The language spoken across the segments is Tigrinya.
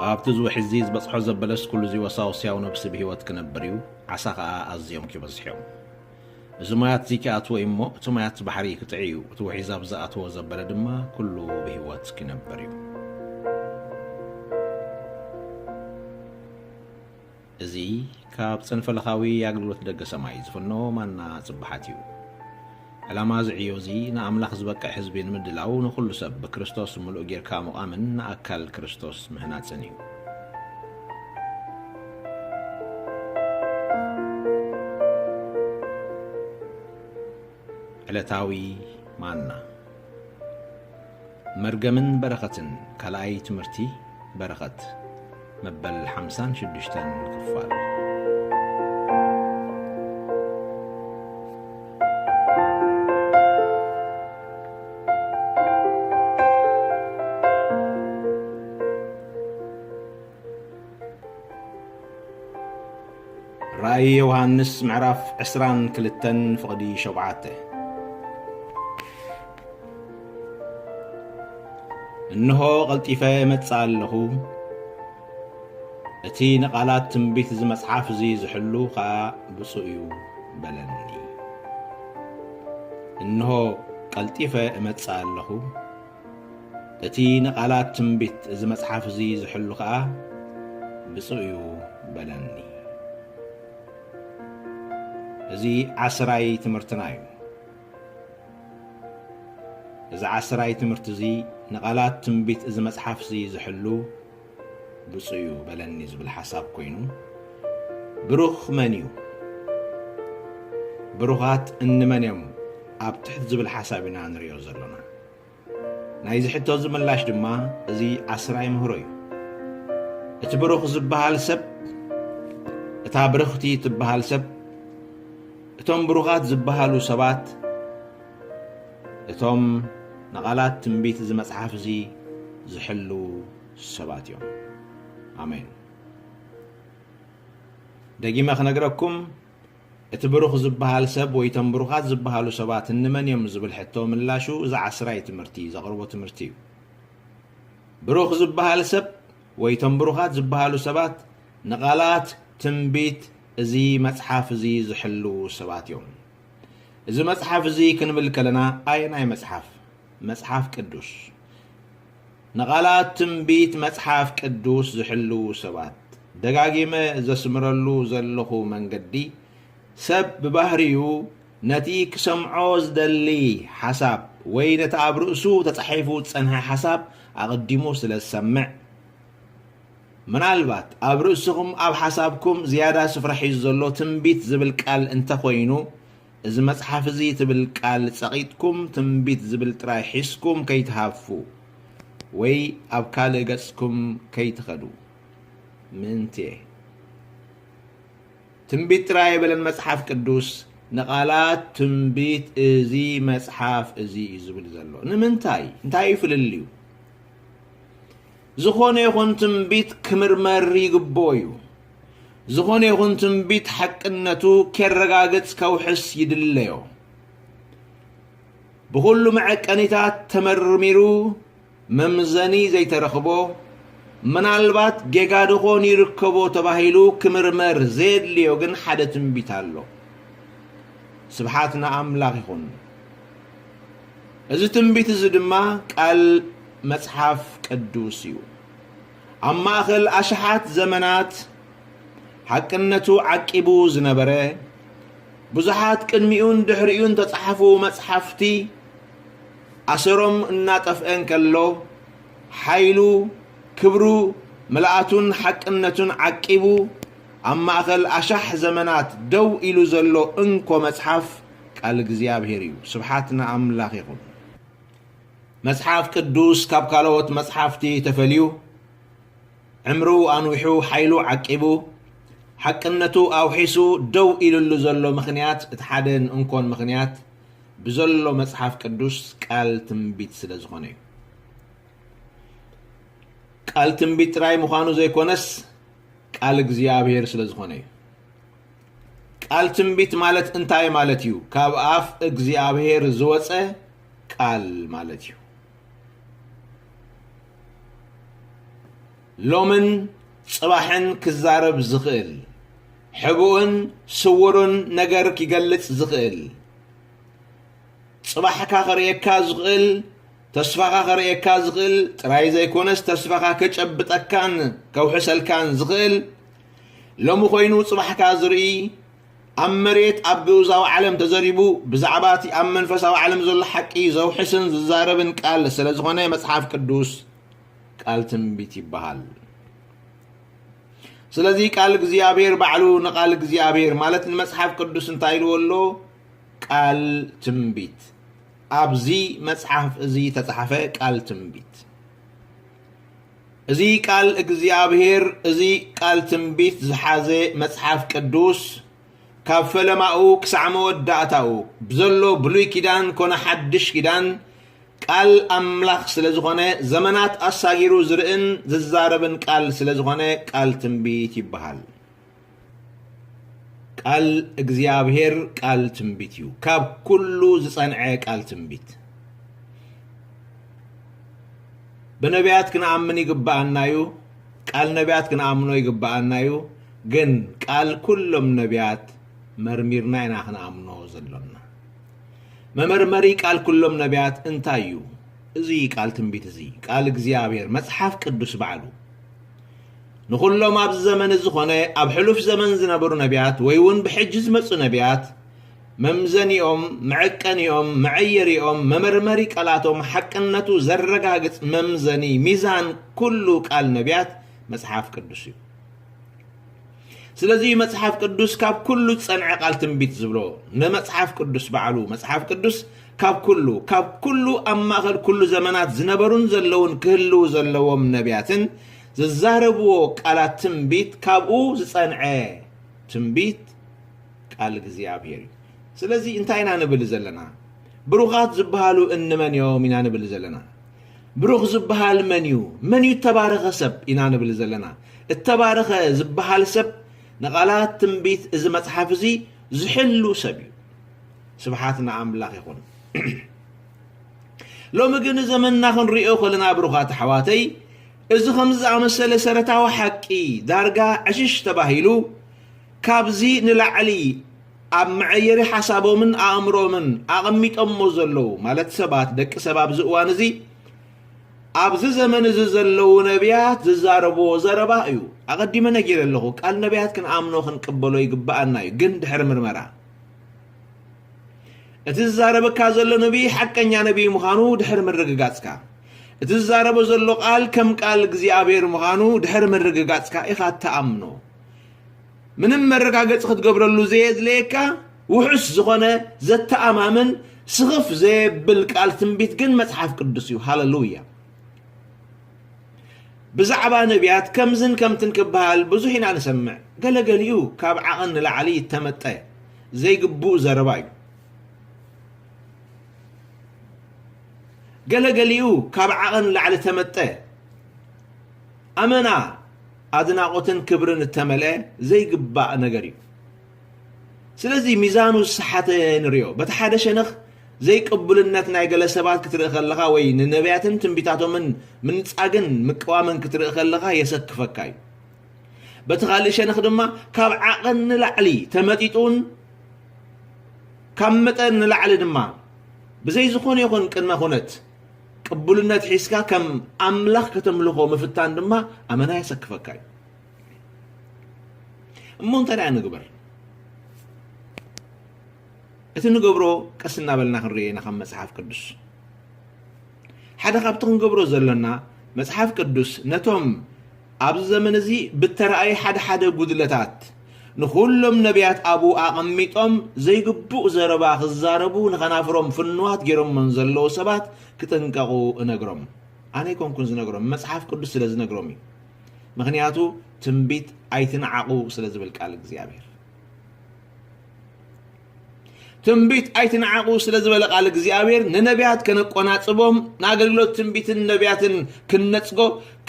ኣብቲ እዚ ውሒዝ እዚ ዝበጽሖ ዘበለስ ኩሉ እዚ ወሳውስ ያው ነብሲ ብህይወት ክነብር እዩ፣ ዓሳ ኸኣ ኣዝዮም ክበዝሑ እዮም። እዚ ማያት እዚ ክኣትዎ እዩ እሞ፣ እቲ ማያት ባሕሪ ክጥዒ እዩ። እቲ ውሒዝ ኣብ ዝኣትዎ ዘበለ ድማ ኩሉ ብህይወት ክነብር እዩ። እዚ ካብ ጽንፈ ለኻዊ ኣገልግሎት ደገ ሰማይ ዝፍኖ ማና ጽባሓት እዩ። ዕላማ እዚ ዕዮ እዚ ንኣምላኽ ዝበቅዕ ህዝቢ ንምድላው፣ ንኹሉ ሰብ ብክርስቶስ ምሉእ ጌርካ ምቓምን ንኣካል ክርስቶስ ምህናጽን እዩ። ዕለታዊ ማና። መርገምን በረኸትን፣ ካልኣይ ትምህርቲ በረኸት፣ መበል ሓምሳን ሽዱሽተን ክፋል። ራእይ ዮሃንስ ምዕራፍ ዕስራን ክልተን ፍቕዲ ሸውዓተ። እንሆ ቀልጢፈ እመጽእ ኣለኹ፣ እቲ ንቓላት ትንቢት እዚ መጽሓፍ እዚ ዝሕሉ ኸኣ ብፁእ እዩ በለኒ። እንሆ ቀልጢፈ እመጽእ ኣለኹ፣ እቲ ንቓላት ትንቢት እዚ መጽሓፍ እዚ ዝሕሉ ኸኣ ብፁእ እዩ በለኒ። እዚ ዓስራይ ትምህርትና እዩ። እዚ ዓስራይ ትምህርቲ እዚ ንቓላት ትንቢት እዚ መጽሓፍ እዚ ዝሕሉ ብፁእ እዩ በለኒ ዝብል ሓሳብ ኮይኑ፣ ብሩኽ መን እዩ? ብሩኻት እንመን እዮም? ኣብ ትሕቲ ዝብል ሓሳብ ኢና ንርእዮ ዘሎና። ናይዚ ሕቶ እዚ ምላሽ ድማ እዚ ዓስራይ ምህሮ እዩ። እቲ ብሩኽ ዝበሃል ሰብ፣ እታ ብርኽቲ ትበሃል ሰብ፣ እቶም ብሩኻት ዝበሃሉ ሰባት፣ እቶም ንቓላት ትንቢት እዚ መጽሓፍ እዚ ዝሕልዉ ሰባት እዮም። ኣሜን። ደጊመ ክነግረኩም፣ እቲ ብሩኽ ዝበሃል ሰብ ወይ እቶም ብሩኻት ዝበሃሉ ሰባት እንመን እዮም ዝብል ሕቶ ምላሹ እዚ ዓስራይ ትምህርቲ ዘቕርቦ ትምህርቲ እዩ። ብሩኽ ዝበሃል ሰብ ወይ እቶም ብሩኻት ዝበሃሉ ሰባት ንቓላት ትንቢት እዚ መጽሓፍ እዚ ዝሕልዉ ሰባት እዮም። እዚ መጽሓፍ እዚ ክንብል ከለና ኣየናይ መጽሓፍ? መጽሓፍ ቅዱስ። ንቓላት ትንቢት መጽሓፍ ቅዱስ ዝሕልዉ ሰባት፣ ደጋጊመ ዘስምረሉ ዘለኹ መንገዲ፣ ሰብ ብባህሪኡ ነቲ ክሰምዖ ዝደሊ ሓሳብ ወይ ነቲ ኣብ ርእሱ ተጻሒፉ ዝጸንሐ ሓሳብ ኣቐዲሙ ስለ ዝሰምዕ፣ ምናልባት ኣብ ርእስኹም ኣብ ሓሳብኩም ዝያዳ ስፍራ ሒዙ ዘሎ ትንቢት ዝብል ቃል እንተኾይኑ፣ እዚ መጽሓፍ እዚ ትብል ቃል ጸቒጥኩም ትንቢት ዝብል ጥራይ ሒዝኩም ከይትሃፉ ወይ ኣብ ካልእ ገጽኩም ከይትኸዱ። ምእንቲ እየ። ትንቢት ጥራይ ኣይበለን መጽሓፍ ቅዱስ፣ ንቓላት ትንቢት እዚ መጽሓፍ እዚ እዩ ዝብል ዘሎ። ንምንታይ? እንታይ እዩ ፍልልዩ? ዝኾነ ይኹን ትንቢት ክምርመር ይግብኦ እዩ። ዝኾነ ይኹን ትንቢት ሓቅነቱ ኬረጋግጽ ከውሕስ ይድለዮ። ብኹሉ መዐቀኒታት ተመርሚሩ መምዘኒ ዘይተረኽቦ፣ ምናልባት ጌጋ ድኾን ይርከቦ ተባሂሉ ክምርመር ዘየድልዮ ግን ሓደ ትንቢት ኣሎ። ስብሓት ንኣምላኽ ይኹን። እዚ ትንቢት እዚ ድማ ቃል መጽሓፍ ቅዱስ እዩ። ኣብ ማእከል ኣሽሓት ዘመናት ሓቅነቱ ዓቂቡ ዝነበረ፣ ብዙሓት ቅድሚኡን ድሕሪኡን ተጻሕፉ መጽሓፍቲ ኣሰሮም እናጠፍአ እንከሎ፣ ሓይሉ፣ ክብሩ፣ ምልኣቱን ሓቅነቱን ዓቂቡ ኣብ ማእከል ኣሻሕ ዘመናት ደው ኢሉ ዘሎ እንኮ መጽሓፍ ቃል እግዚኣብሔር እዩ። ስብሓት ንኣምላኽ ይኹን። መጽሓፍ ቅዱስ ካብ ካልኦት መጽሓፍቲ ተፈልዩ፣ ዕምሩ ኣንዊሑ፣ ሓይሉ ዓቂቡ፣ ሓቅነቱ ኣውሒሱ ደው ኢሉሉ ዘሎ ምኽንያት፣ እቲ ሓደን እንኮን ምኽንያት፣ ብዘሎ መጽሓፍ ቅዱስ ቃል ትንቢት ስለ ዝኾነ እዩ። ቃል ትንቢት ጥራይ ምዃኑ ዘይኮነስ፣ ቃል እግዚኣብሔር ስለ ዝኾነ እዩ። ቃል ትንቢት ማለት እንታይ ማለት እዩ? ካብ ኣፍ እግዚኣብሔር ዝወጸ ቃል ማለት እዩ። ሎምን ጽባሕን ክዛረብ ዝኽእል፣ ሕቡእን ስውሩን ነገር ክገልጽ ዝኽእል፣ ጽባሕካ ከርእየካ ዝኽእል፣ ተስፋኻ ከርእየካ ዝኽእል ጥራይ ዘይኮነስ፣ ተስፋኻ ከጨብጠካን ከውሕሰልካን ዝኽእል፣ ሎሚ ኮይኑ ጽባሕካ ዝርኢ፣ ኣብ መሬት ኣብ ግኡዛዊ ዓለም ተዘሪቡ ብዛዕባ እቲ ኣብ መንፈሳዊ ዓለም ዘሎ ሓቂ ዘውሕስን ዝዛረብን ቃል ስለ ዝኾነ፣ መጽሓፍ ቅዱስ ቃል ትንቢት ይበሃል። ስለዚ ቃል እግዚኣብሔር ባዕሉ ንቃል እግዚኣብሔር፣ ማለት ንመጽሓፍ ቅዱስ እንታይ ኢልዎ ኣሎ? ቃል ትንቢት። ኣብዚ መጽሓፍ እዚ ተጻሕፈ ቃል ትንቢት። እዚ ቃል እግዚኣብሔር፣ እዚ ቃል ትንቢት ዝሓዘ መጽሓፍ ቅዱስ፣ ካብ ፈለማኡ ክሳዕ መወዳእታኡ ብዘሎ ብሉይ ኪዳን ኮነ ሓድሽ ኪዳን፣ ቃል ኣምላኽ ስለ ዝኾነ፣ ዘመናት ኣሳጊሩ ዝርእን ዝዛረብን ቃል ስለ ዝኾነ፣ ቃል ትንቢት ይበሃል። ቃል እግዚኣብሔር ቃል ትንቢት እዩ። ካብ ኩሉ ዝጸንዐ ቃል ትንቢት። ብነቢያት ክንኣምን ይግብኣና እዩ። ቃል ነቢያት ክንኣምኖ ይግብኣና እዩ። ግን ቃል ኩሎም ነቢያት መርሚርና ኢና ክንኣምኖ ዘሎና። መመርመሪ ቃል ኩሎም ነቢያት እንታይ እዩ? እዚ ቃል ትንቢት እዚ፣ ቃል እግዚኣብሔር፣ መጽሓፍ ቅዱስ ባዕሉ፣ ንኹሎም ኣብዚ ዘመን እዚ ኾነ ኣብ ሕሉፍ ዘመን ዝነበሩ ነቢያት ወይ እውን ብሕጂ ዝመጹ ነቢያት መምዘኒኦም፣ መዐቀኒኦም፣ መዐየሪኦም፣ መመርመሪ ቃላቶም፣ ሓቅነቱ ዘረጋግጽ መምዘኒ፣ ሚዛን ኩሉ ቃል ነቢያት መጽሓፍ ቅዱስ እዩ። ስለዚ መጽሓፍ ቅዱስ ካብ ኩሉ ዝጸንዐ ቃል ትንቢት ዝብሎ፣ ንመጽሓፍ ቅዱስ ባዕሉ፣ መጽሓፍ ቅዱስ ካብ ኩሉ፣ ካብ ኩሉ ኣብ ማእከል ኩሉ ዘመናት ዝነበሩን ዘለውን ክህልዉ ዘለዎም ነቢያትን ዝዛረብዎ ቃላት ትንቢት ካብኡ ዝጸንዐ ትንቢት ቃል እግዚኣብሔር እዩ። ስለዚ እንታይ ኢና ንብል ዘለና? ብሩኻት ዝበሃሉ እንመን እዮም ኢና ንብል ዘለና? ብሩኽ ዝበሃል መን እዩ? መን እዩ እተባረኸ ሰብ ኢና ንብል ዘለና? እተባረኸ ዝበሃል ሰብ ንቓላት ትንቢት እዚ መጽሓፍ እዚ ዝሕሉ ሰብ እዩ። ስብሓት ንኣምላኽ ይኹን። ሎሚ ግን ዘመንና ክንሪኦ ከለና፣ ብሩኻት ኣሕዋተይ፣ እዚ ከምዚ ዝኣመሰለ ሰረታዊ ሓቂ ዳርጋ ዕሽሽ ተባሂሉ፣ ካብዚ ንላዕሊ ኣብ መዐየሪ ሓሳቦምን ኣእምሮምን ኣቐሚጦሞ ዘለዉ፣ ማለት ሰባት፣ ደቂ ሰብ ኣብዚ እዋን እዚ፣ ኣብዚ ዘመን እዚ ዘለዉ ነቢያት ዝዛረብዎ ዘረባ እዩ። ኣቐዲመ ነጊረ ኣለኹ፣ ቃል ነቢያት ክንኣምኖ ክንቅበሎ ይግብኣና እዩ፣ ግን ድሕሪ ምርመራ። እቲ ዝዛረበካ ዘሎ ነቢይ ሓቀኛ ነቢይ ምዃኑ ድሕሪ ምርግጋጽካ፣ እቲ ዝዛረቦ ዘሎ ቃል ከም ቃል እግዚኣብሔር ምዃኑ ድሕሪ ምርግጋጽካ ኢኻ እትኣምኖ። ምንም መረጋገጺ ክትገብረሉ ዘየድለየካ፣ ውሑስ ዝኾነ፣ ዘተኣማምን፣ ስኽፍ ዘየብል ቃል ትንቢት ግን መጽሓፍ ቅዱስ እዩ። ሃለሉያ! ብዛዕባ ነቢያት ከምዝን ከምትን ክበሃል ብዙሕ ኢና ንሰምዕ። ገለገሊኡ ካብ ዓቐን ንላዕሊ እተመጠ ዘይግቡእ ዘረባ እዩ። ገለገሊኡ ካብ ዓቐን ንላዕሊ ተመጠ፣ ኣመና ኣድናቖትን ክብርን እተመልአ ዘይግባእ ነገር እዩ። ስለዚ ሚዛኑ ዝሰሓተ ንርእዮ። በቲ ሓደ ሸነኽ ዘይቅቡልነት ናይ ገለ ሰባት ክትርኢ ከለኻ ወይ ንነቢያትን ትንቢታቶምን ምንጻግን ምቅዋምን ክትርኢ ከለኻ የሰክፈካ እዩ። በቲ ካልእ ሸነኽ ድማ ካብ ዓቐን ንላዕሊ ተመጢጡን ካብ መጠን ንላዕሊ ድማ ብዘይ ዝኾነ ይኹን ቅድመ ኩነት ቅቡልነት ሒዝካ ከም ኣምላኽ ከተምልኾ ምፍታን ድማ ኣመና የሰክፈካ እዩ። እሞ እንታይ ደኣ ንግበር? እቲ ንገብሮ ቀስ እናበልና ክንርእዮ ኢና ካብ መጽሓፍ ቅዱስ። ሓደ ካብቲ ክንገብሮ ዘሎና፣ መጽሓፍ ቅዱስ ነቶም ኣብዚ ዘመን እዚ ብተራእየ ሓደ ሓደ ጉድለታት ንኹሎም ነቢያት ኣብኡ ኣቐሚጦም ዘይግቡእ ዘረባ ክዛረቡ ንኸናፍሮም ፍኑዋት ገይሮሞን ዘለዉ ሰባት ክጥንቀቑ እነግሮም። ኣነ ኣይኮንኩን ዝነግሮም፣ መጽሓፍ ቅዱስ ስለ ዝነግሮም እዩ። ምኽንያቱ ትንቢት ኣይትንዓቑ ስለ ዝብል ቃል እግዚኣብሔር። ትንቢት ኣይትንዓቑ ስለ ዝበለ ቃል እግዚኣብሔር፣ ንነቢያት ከነቆናጽቦም፣ ንኣገልግሎት ትንቢትን ነቢያትን ክንነጽጎ፣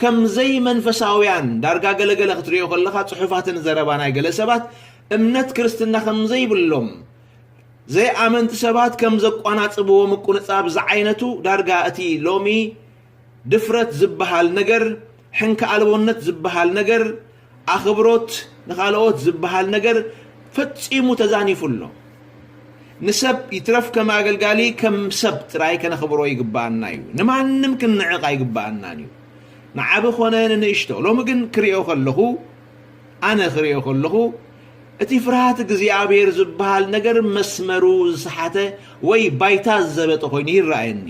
ከም ዘይመንፈሳውያን ዳርጋ ገለገለ ክትርእዮ ከለኻ፣ ጽሑፋትን ዘረባ ናይ ገለ ሰባት እምነት ክርስትና ከም ዘይብሎም፣ ዘይኣመንቲ ሰባት ከም ዘቋናጽብዎ ምቁንጻብ ዝዓይነቱ፣ ዳርጋ እቲ ሎሚ ድፍረት ዝበሃል ነገር ሕንከ ኣልቦነት ዝበሃል ነገር፣ ኣኽብሮት ንኻልኦት ዝበሃል ነገር ፈጺሙ ተዛኒፉ ኣሎ። ንሰብ ይትረፍ ከም ኣገልጋሊ፣ ከም ሰብ ጥራይ ከነኽብሮ ይግብኣና እዩ። ንማንም ክንንዕቕ ኣይግብኣናን እዩ። ንዓቢ ኾነ ንንእሽቶ። ሎሚ ግን ክሪኦ ከለኹ፣ ኣነ ክሪኦ ከለኹ፣ እቲ ፍርሃት እግዚኣብሔር ዝበሃል ነገር መስመሩ ዝሰሓተ ወይ ባይታ ዝዘበጠ ኮይኑ ይረኣየኒ።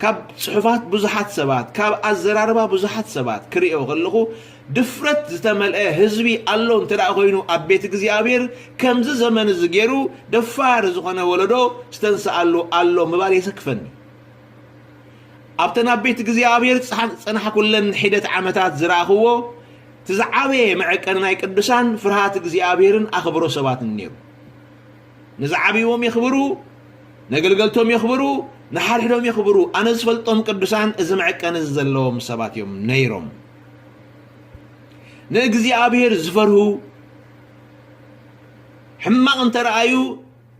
ካብ ጽሑፋት ብዙሓት ሰባት፣ ካብ ኣዘራርባ ብዙሓት ሰባት ክሪኦ ከለኹ፣ ድፍረት ዝተመልአ ህዝቢ ኣሎ እንተ ደኣ ኮይኑ ኣብ ቤት እግዚኣብሔር፣ ከምዚ ዘመን እዚ ገይሩ ደፋር ዝኾነ ወለዶ ዝተንስኣሉ ኣሎ ምባል የሰክፈኒ። ኣብተን ኣብ ቤት እግዚኣብሔር ጸሓ-፣ ጸናሕኩለን ሒደት ዓመታት ዝረኣኽዎ፣ እቲ ዝዓበየ መዐቀኒ ናይ ቅዱሳን ፍርሃት እግዚኣብሔርን ኣኽብሮ ሰባትን ነይሩ። ንዝዓብይዎም የኽብሩ፣ ነገልገልቶም የኽብሩ፣ ንሓድሕዶም የኽብሩ። ኣነ ዝፈልጦም ቅዱሳን እዚ መዐቀኒ እዚ ዘለዎም ሰባት እዮም ነይሮም። ንእግዚኣብሔር ዝፈርሁ፣ ሕማቕ እንተ ረኣዩ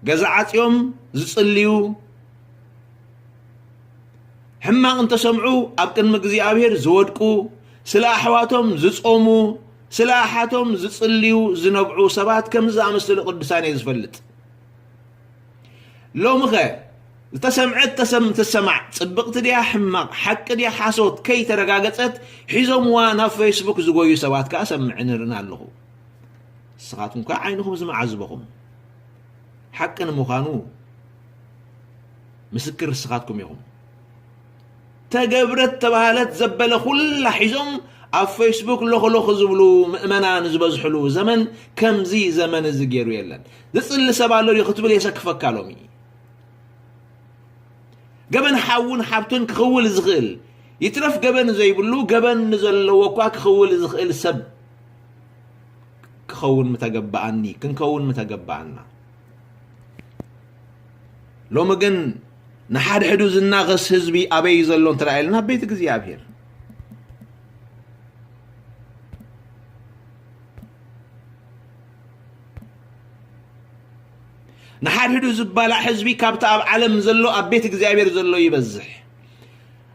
ገዛ ዓጽዮም ዝጽልዩ፣ ሕማቕ እንተሰምዑ ኣብ ቅድሚ እግዚኣብሔር ዝወድቁ፣ ስለ ኣሕዋቶም ዝጾሙ፣ ስለ ኣሓቶም ዝጽልዩ ዝነብዑ ሰባት ከምዚ ዝኣመሰሉ ቅዱሳን እየ ዝፈልጥ። ሎምኸ ዝተሰምዐት ተሰም-፣ ትሰማዕ፣ ጽብቕቲ ድያ ሕማቕ፣ ሓቂ ድያ ሓሶት ከይተረጋገጸት ሒዞምዋ ናብ ፌስቡክ ዝጎዩ ሰባት ከኣ ሰምዕን እርእን ኣለኹ። ንስኻትኩም ከኣ ዓይንኹም ዝመዓዝበኹም። ሓቂ ንምዃኑ ምስክር ንስኻትኩም ኢኹም። ተገብረት ተባህለት ዘበለ ኩላ ሒዞም ኣብ ፌስቡክ ሎኽ ሎኽ ዝብሉ ምእመናን ዝበዝሕሉ ዘመን ከምዚ ዘመን እዚ ገይሩ የለን። ዝጽሊ ሰብ ኣሎ ድዩ ክትብል የሰክፈካ ሎሚ። ገበን ሓውን ሓብቱን ክኽውል ዝኽእል፣ ይትረፍ ገበን ዘይብሉ፣ ገበን ንዘለዎ እኳ ክኽውል ዝኽእል ሰብ ክኸውን ምተገበኣኒ፣ ክንከውን ምተገበኣና። ሎሚ ግን ንሓድሕዱ ዝናኸስ ህዝቢ ኣበይ እዩ ዘሎ እንተ ኢልና፣ ኣብ ቤት እግዚኣብሔር። ንሓድሕዱ ዝባላዕ ህዝቢ ካብቲ ኣብ ዓለም ዘሎ ኣብ ቤት እግዚኣብሔር ዘሎ ይበዝሕ።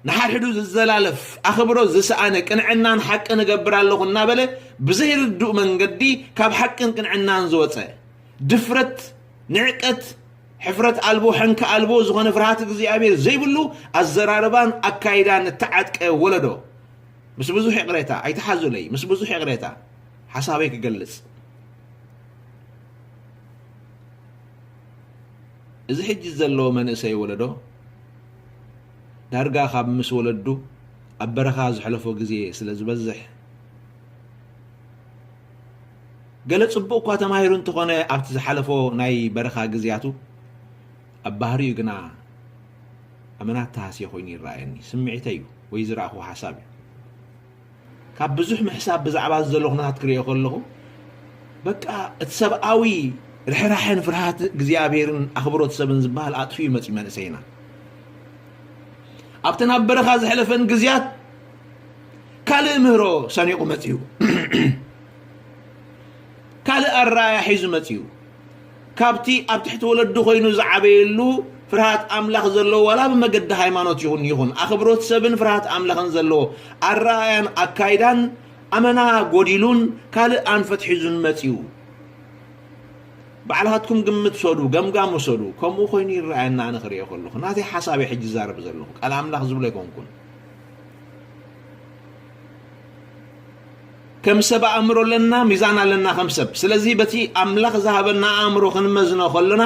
ንሓድሕዱ ዝዘላለፍ፣ ኣኽብሮት ዝሰኣነ፣ ቅንዕናን ሓቅን እገብር ኣለኹ እናበለ ብዘይርዱእ መንገዲ ካብ ሓቅን ቅንዕናን ዝወጸ፣ ድፍረት፣ ንዕቀት፣ ሕፍረት ኣልቦ፣ ሕንኪ ኣልቦ ዝኾነ ፍርሃት እግዚኣብሔር ዘይብሉ ኣዘራርባን ኣካይዳን እተዓጥቀ ወለዶ። ምስ ብዙሕ ይቕሬታ፣ ኣይትሓዙለይ፣ ምስ ብዙሕ ይቕሬታ ሓሳበይ ክገልጽ። እዚ ሕጂ ዘሎ መንእሰይ ወለዶ፣ ዳርጋ ካብ ምስ ወለዱ ኣብ በረኻ ዘሕለፎ ግዜ ስለ ዝበዝሕ፣ ገለ ጽቡቕ እኳ ተማሂሩ እንተኾነ፣ ኣብቲ ዝሓለፎ ናይ በረኻ ግዜያቱ፣ ኣብ ባህሪኡ ግና ኣመና እተሃስየ ኮይኑ ይረኣየኒ። ስምዒተይ እዩ ወይ ዝረኣኹዎ ሓሳብ እዩ። ካብ ብዙሕ ምሕሳብ ብዛዕባ እዚ ዘሎ ኩነታት ክሪኦ ከለኹ፣ በቃ እቲ ሰብኣዊ ርሕራሕን ፍርሃት እግዚኣብሔርን ኣኽብሮት ሰብን ዝበሃል ኣጥፊኡ መጺኡ መንእሰይና። ኣብተን ኣብ በረኻ ዘሕለፈን ግዜያት ካልእ ምህሮ ሰኒቑ መጺኡ። ካልእ ኣረኣእያ ሒዙ መጺኡ። ካብቲ ኣብ ትሕቲ ወለዱ ኮይኑ ዝዓበየሉ ፍርሃት ኣምላኽ ዘለዎ፣ ዋላ ብመገዲ ሃይማኖት ይኹን ይኹን ኣኽብሮት ሰብን ፍርሃት ኣምላኽን ዘለዎ ኣረኣእያን ኣካይዳን ኣመና ጎዲሉን ካልእ ኣንፈት ሒዙን መጺኡ። ባዕልኻትኩም ግምት ውሰዱ፣ ገምጋም ውሰዱ። ከምኡ ኮይኑ ይረኣየና ኣነ ክሪኦ ከለኹ። ናተይ ሓሳብ እየ ሕጂ ዝዛረብ ዘለኹ። ቃል ኣምላኽ ዝብሎ ኣይኮንኩን። ከም ሰብ ኣእምሮ ኣለና፣ ሚዛን ኣለና ከም ሰብ። ስለዚ በቲ ኣምላኽ ዝሃበና ኣእምሮ ክንመዝኖ ከለና፣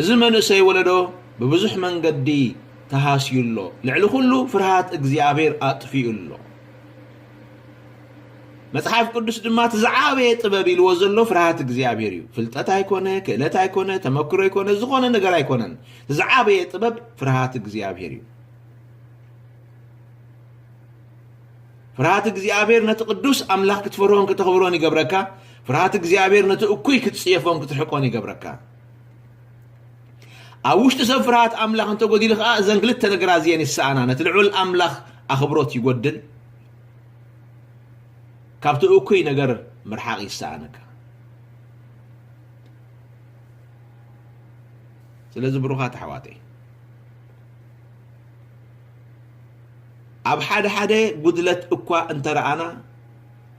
እዚ መንእሰይ ወለዶ ብብዙሕ መንገዲ ተሃስዩ ኣሎ። ልዕሊ ኩሉ ፍርሃት እግዚኣብሔር ኣጥፊኡ ኣሎ። መጽሓፍ ቅዱስ ድማ እቲ ዝዓበየ ጥበብ ኢልዎ ዘሎ ፍርሃት እግዚኣብሔር እዩ። ፍልጠት ኣይኮነ፣ ክእለት ኣይኮነ፣ ተመክሮ ኣይኮነ፣ ዝኾነ ነገር ኣይኮነን። እቲ ዝዓበየ ጥበብ ፍርሃት እግዚኣብሔር እዩ። ፍርሃት እግዚኣብሔር ነቲ ቅዱስ ኣምላኽ ክትፈርሆን ክተኽብሮን ይገብረካ። ፍርሃት እግዚኣብሔር ነቲ እኩይ ክትጽየፎን ክትርሕቆን ይገብረካ። ኣብ ውሽጢ ሰብ ፍርሃት ኣምላኽ እንተጎዲሉ ከኣ እዘን ክልተ ነገራት እዚኤን ይሰኣና። ነቲ ልዑል ኣምላኽ ኣኽብሮት ይጎድል፣ ካብቲ እኩይ ነገር ምርሓቕ ይሰኣነካ። ስለዚ ብሩኻት ኣሕዋተይ፣ ኣብ ሓደ ሓደ ጉድለት እኳ እንተረኣና፣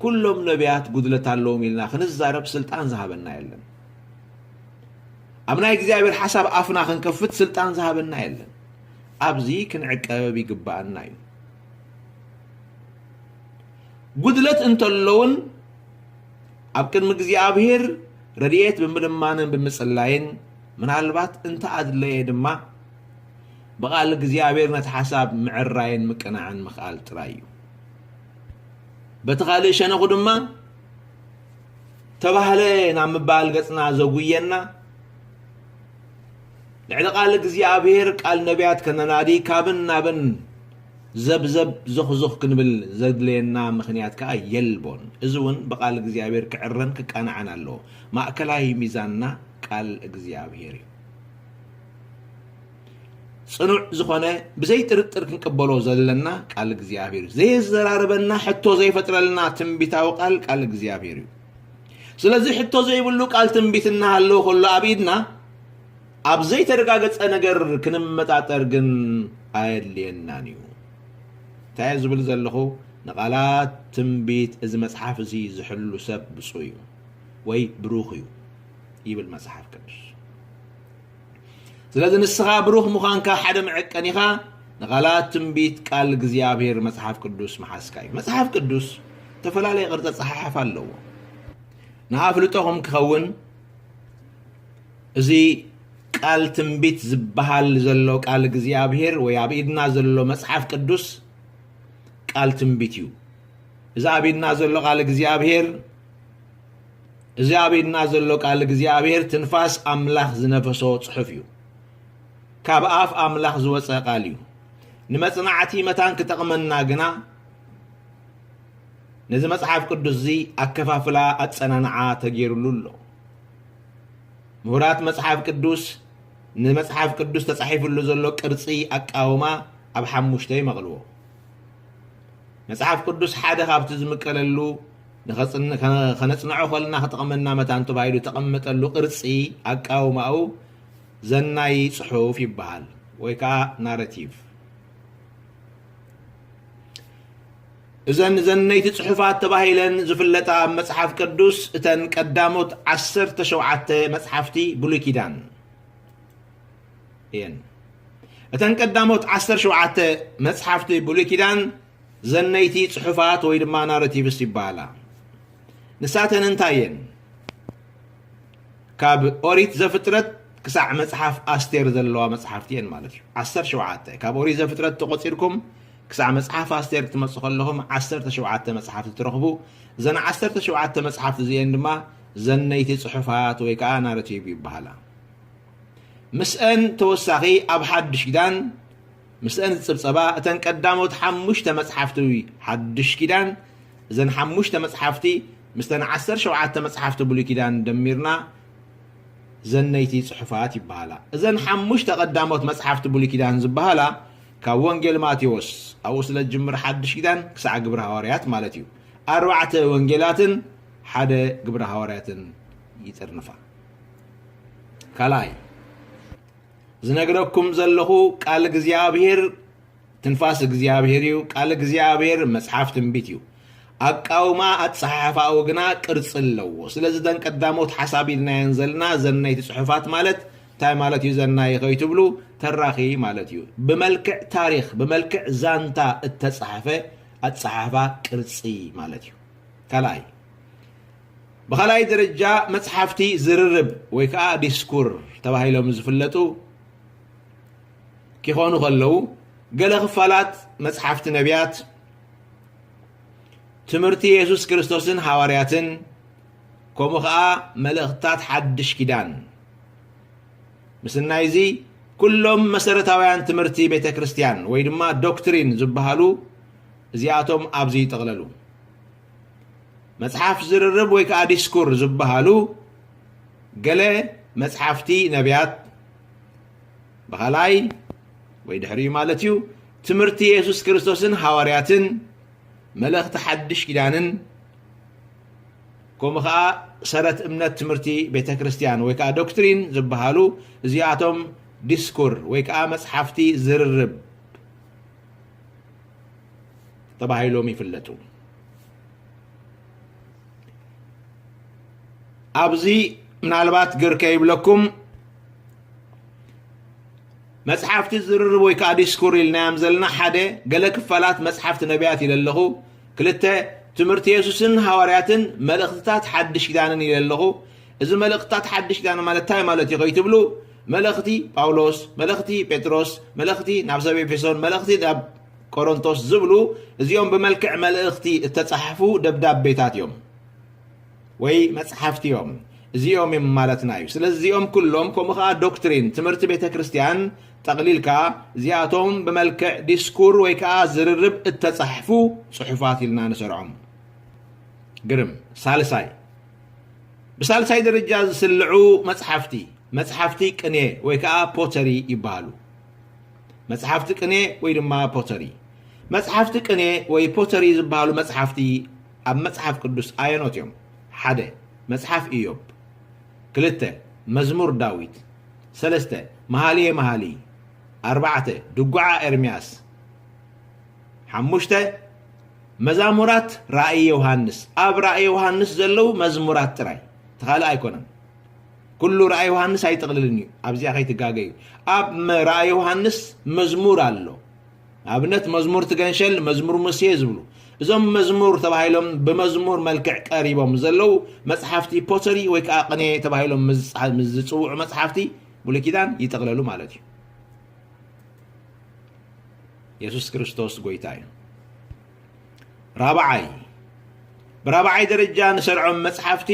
ኩሎም ነቢያት ጉድለት ኣለዎም ኢልና ክንዛረብ ስልጣን ዝሃበና የለን። ኣብ ናይ እግዚኣብሔር ሓሳብ ኣፍና ክንከፍት ስልጣን ዝሃበና የለን። ኣብዚ ክንዕቀብ ይግብኣና እዩ። ጉድለት እንተሎውን ኣብ ቅድሚ እግዚኣብሔር ረድኤት ብምልማንን ብምጽላይን፣ ምናልባት እንተኣድለየ ድማ ብቓል እግዚኣብሔር ነቲ ሓሳብ ምዕራይን ምቅናዕን ምኽኣል ጥራይ እዩ። በቲ ካልእ ሸነኹ ድማ ተባህለ ናብ ምባል ገጽና ዘጉየና፣ ልዕሊ ቃል እግዚኣብሔር ቃል ነቢያት ከነናዲ ካብን ናብን ዘብዘብ ዞኽዞኽ ክንብል ዘድለየና ምኽንያት ከኣ የልቦን። እዚ እውን ብቃል እግዚኣብሔር ክዕረን ክቃናዕን ኣለዎ። ማእከላይ ሚዛንና ቃል እግዚኣብሔር እዩ። ጽኑዕ ዝኾነ ብዘይ ጥርጥር ክንቅበሎ ዘለና ቃል እግዚኣብሔር እዩ። ዘየዘራርበና፣ ሕቶ ዘይፈጥረልና ትንቢታዊ ቃል፣ ቃል እግዚኣብሔር እዩ። ስለዚ ሕቶ ዘይብሉ ቃል ትንቢት እናሃለወ ከሎ ኣብ ኢድና፣ ኣብ ዘይተረጋገጸ ነገር ክንመጣጠር ግን ኣየድልየናን እዩ። እንታይ እየ ዝብል ዘለኹ? ንቓላት ትንቢት እዚ መጽሓፍ እዚ ዝሕሉ ሰብ ብፁዕ እዩ ወይ ብሩኽ እዩ ይብል መጽሓፍ ቅዱስ። ስለዚ ንስኻ ብሩኽ ምዃንካ ሓደ መዐቀኒኻ ንቓላት ትንቢት ቃል እግዚኣብሔር መጽሓፍ ቅዱስ ምሓዝካ እዩ። መጽሓፍ ቅዱስ ዝተፈላለየ ቅርጺ ኣጸሓሕፋ ኣለዎ። ንኣፍልጦኹም ክኸውን፣ እዚ ቃል ትንቢት ዝበሃል ዘሎ ቃል እግዚኣብሔር ወይ ኣብ ኢድና ዘሎ መጽሓፍ ቅዱስ ቃል ትንቢት እዩ። እዚ ኣብ ኢድና ዘሎ ቃል እግዚኣብሔር፣ እዚ ኣብ ኢድና ዘሎ ቃል እግዚኣብሔር ትንፋስ ኣምላኽ ዝነፈሶ ጽሑፍ እዩ። ካብ ኣፍ ኣምላኽ ዝወጸ ቃል እዩ። ንመጽናዕቲ መታን ክጠቕመና ግና፣ ነዚ መጽሓፍ ቅዱስ እዚ ኣከፋፍላ ኣጸናንዓ ተገይሩሉ ኣሎ። ምሁራት መጽሓፍ ቅዱስ ንመጽሓፍ ቅዱስ ተጻሒፉሉ ዘሎ ቅርጺ ኣቃውማ ኣብ ሓሙሽተ ይመቕልዎ። መጽሓፍ ቅዱስ ሓደ ካብቲ ዝምቀለሉ፣ ንኸጽን-፣ ከ-፣ ከነጽንዖ ከለና ክጠቕመና መታን ተባሂሉ ተቐመጠሉ ቅርጺ ኣቃውማኡ ዘናይ ጽሑፍ ይበሃል፣ ወይ ከኣ ናረቲቭ። እዘን ዘነይቲ ጽሑፋት ተባሂለን ዝፍለጣ ኣብ መጽሓፍ ቅዱስ እተን ቀዳሞት ዓሰርተ ሸውዓተ መጽሓፍቲ ብሉይ ኪዳን እየን። እተን ቀዳሞት ዓሰርተ ሸውዓተ መጽሓፍቲ ብሉይ ኪዳን ዘነይቲ ጽሑፋት ወይ ድማ ናረቲቭስ ይበሃላ። ንሳተን እንታይ እየን? ካብ ኦሪት ዘፍጥረት ክሳዕ መጽሓፍ ኣስቴር ዘለዋ መጽሓፍቲ እየን ማለት እዩ። ዓሰርተ ሸውዓተ፣ ካብ ኦሪት ዘፍጥረት ተቖጺርኩም ክሳዕ መጽሓፍ ኣስቴር ክትመጹ ከለኹም ዓሰርተ ሸውዓተ መጽሓፍቲ ትረኽቡ። እዘን ዓሰርተ ሸውዓተ መጽሓፍቲ እዚኤን ድማ ዘነይቲ ጽሑፋት ወይ ከኣ ናረቲቭ ይበሃላ። ምስአን ተወሳኺ ኣብ ሓድሽ ኪዳን ምስአን ዝጽብጸባ እተን ቀዳሞት ሓሙሽተ መጽሓፍቲ ሓድሽ ኪዳን፣ እዘን ሓሙሽተ መጽሓፍቲ ምስተን ዓሰርተ ሸውዓተ መጽሓፍቲ ብሉይ ኪዳን ደሚርና ዘነይቲ ጽሑፋት ይበሃላ። እዘን ሓሙሽተ ቀዳሞት መጽሓፍቲ ብሉይ ኪዳን ዝበሃላ ካብ ወንጌል ማቴዎስ፣ ኣብኡ ስለ ዝጅምር ሓድሽ ኪዳን፣ ክሳዕ ግብረ ሃዋርያት ማለት እዩ። ኣርባዕተ ወንጌላትን ሓደ ግብረ ሃዋርያትን ይጥርንፋ። ካልኣይ፣ ዝነግረኩም ዘለኹ ቃል እግዚኣብሔር ትንፋስ እግዚኣብሔር እዩ። ቃል እግዚኣብሔር መጽሓፍ ትንቢት እዩ። ኣቃውማ ኣጸሓሕፋኡ ግና ቅርጺ ኣለዎ። ስለዚ እተን ቀዳሞት ሓሳብ ኢልናየን ዘለና ዘነይቲ ጽሑፋት ማለት እንታይ ማለት እዩ? ዘናይ ከይትብሉ ተራኺ ማለት እዩ። ብመልክዕ ታሪኽ፣ ብመልክዕ ዛንታ እተጻሕፈ ኣጸሓሕፋ ቅርጺ ማለት እዩ። ካልኣይ፣ ብኻልኣይ ደረጃ መጽሓፍቲ ዝርርብ ወይ ከኣ ዲስኩር ተባሂሎም ዝፍለጡ ኪኾኑ ከለዉ፣ ገለ ክፋላት መጽሓፍቲ ነቢያት፣ ትምህርቲ የሱስ ክርስቶስን ሃዋርያትን፣ ከምኡ ኸኣ መልእኽትታት ሓድሽ ኪዳን። ምስናይ እዚ፣ ኩሎም መሰረታውያን ትምህርቲ ቤተ ክርስቲያን ወይ ድማ ዶክትሪን ዝበሃሉ እዚኣቶም ኣብዚ ይጥቕለሉ። መጽሓፍ ዝርርብ ወይ ከኣ ዲስኩር ዝበሃሉ ገለ መጽሓፍቲ ነቢያት፣ ብኻልኣይ ወይ ድሕሪኡ ማለት እዩ፣ ትምህርቲ የሱስ ክርስቶስን ሃዋርያትን፣ መልእኽቲ ሓድሽ ኪዳንን፣ ከምኡ ኸኣ ሰረት እምነት ትምህርቲ ቤተ ክርስቲያን ወይ ከኣ ዶክትሪን ዝበሃሉ እዚኣቶም ዲስኩር ወይ ከኣ መጽሓፍቲ ዝርርብ ተባሂሎም ይፍለጡ። ኣብዚ ምናልባት ግር ከይብለኩም፣ መጽሓፍቲ ዝርርብ ወይ ከዓ ዲስኩር ኢልናዮም ዘለና፣ ሓደ፣ ገለ ክፋላት መጽሓፍቲ ነቢያት ኢለ ኣለኹ። ክልተ፣ ትምህርቲ የሱስን ሃዋርያትን፣ መልእኽትታት ሓድሽ ኪዳንን ኢለ ኣለኹ። እዚ መልእኽትታት ሓድሽ ኪዳን ማለት እንታይ ማለት እዩ ከይትብሉ፣ መልእኽቲ ጳውሎስ፣ መልእኽቲ ጴጥሮስ፣ መልእኽቲ ናብ ሰብ ኤፌሶን፣ መልእኽቲ ናብ ቆሮንቶስ ዝብሉ፣ እዚኦም ብመልክዕ መልእኽቲ እተጻሕፉ ደብዳቤታት እዮም ወይ መጽሓፍቲ እዮም። እዚኦም እዮም ማለትና እዩ። ስለዚ እዚኦም ኩሎም፣ ከምኡ ኸዓ ዶክትሪን፣ ትምህርቲ ቤተ ክርስቲያን ጠቕሊልካ፣ እዚኣቶም ብመልክዕ ዲስኩር ወይ ከዓ ዝርርብ እተጻሕፉ ጽሑፋት ኢልና ንሰርዖም። ግርም። ሳልሳይ፣ ብሳልሳይ ደረጃ ዝስልዑ መጽሓፍቲ፣ መጽሓፍቲ ቅኔ ወይ ከዓ ፖተሪ ይበሃሉ። መጽሓፍቲ ቅኔ ወይ ድማ ፖተሪ። መጽሓፍቲ ቅኔ ወይ ፖተሪ ዝበሃሉ መጽሓፍቲ ኣብ መጽሓፍ ቅዱስ ኣየኖት እዮም? ሓደ፣ መጽሓፍ ኢዮብ። ክልተ፣ መዝሙር ዳዊት። ሰለስተ፣ መሃልየ መሃሊ። ኣርባዕተ፣ ድጓዓ ኤርምያስ። ሓሙሽተ፣ መዛሙራት ራእይ ዮሃንስ። ኣብ ራእይ ዮሃንስ ዘለዉ መዝሙራት ጥራይ፣ እቲ ካልእ ኣይኮነን። ኩሉ ራእይ ዮሃንስ ኣይጥቕልልን እዩ፣ ኣብዚኣ ከይትጋገዩ። ኣብ መ-፣ ራእይ ዮሃንስ መዝሙር ኣሎ። ኣብነት መዝሙር ትገንሸል፣ መዝሙር ሙሴ ዝብሉ፣ እዞም መዝሙር ተባሂሎም ብመዝሙር መልክዕ ቀሪቦም ዘለዉ መጽሓፍቲ ፖተሪ ወይ ከዓ ቅኔ ተባሂሎም ምስ ዝጽ-፣ ምስ ዝጽውዑ መጽሓፍቲ ብሉይ ኪዳን ይጥቕለሉ ማለት እዩ። የሱስ ክርስቶስ ጎይታ እዩ። ራብዓይ፣ ብራብዓይ ደረጃ ንሰርዖም መጽሓፍቲ፣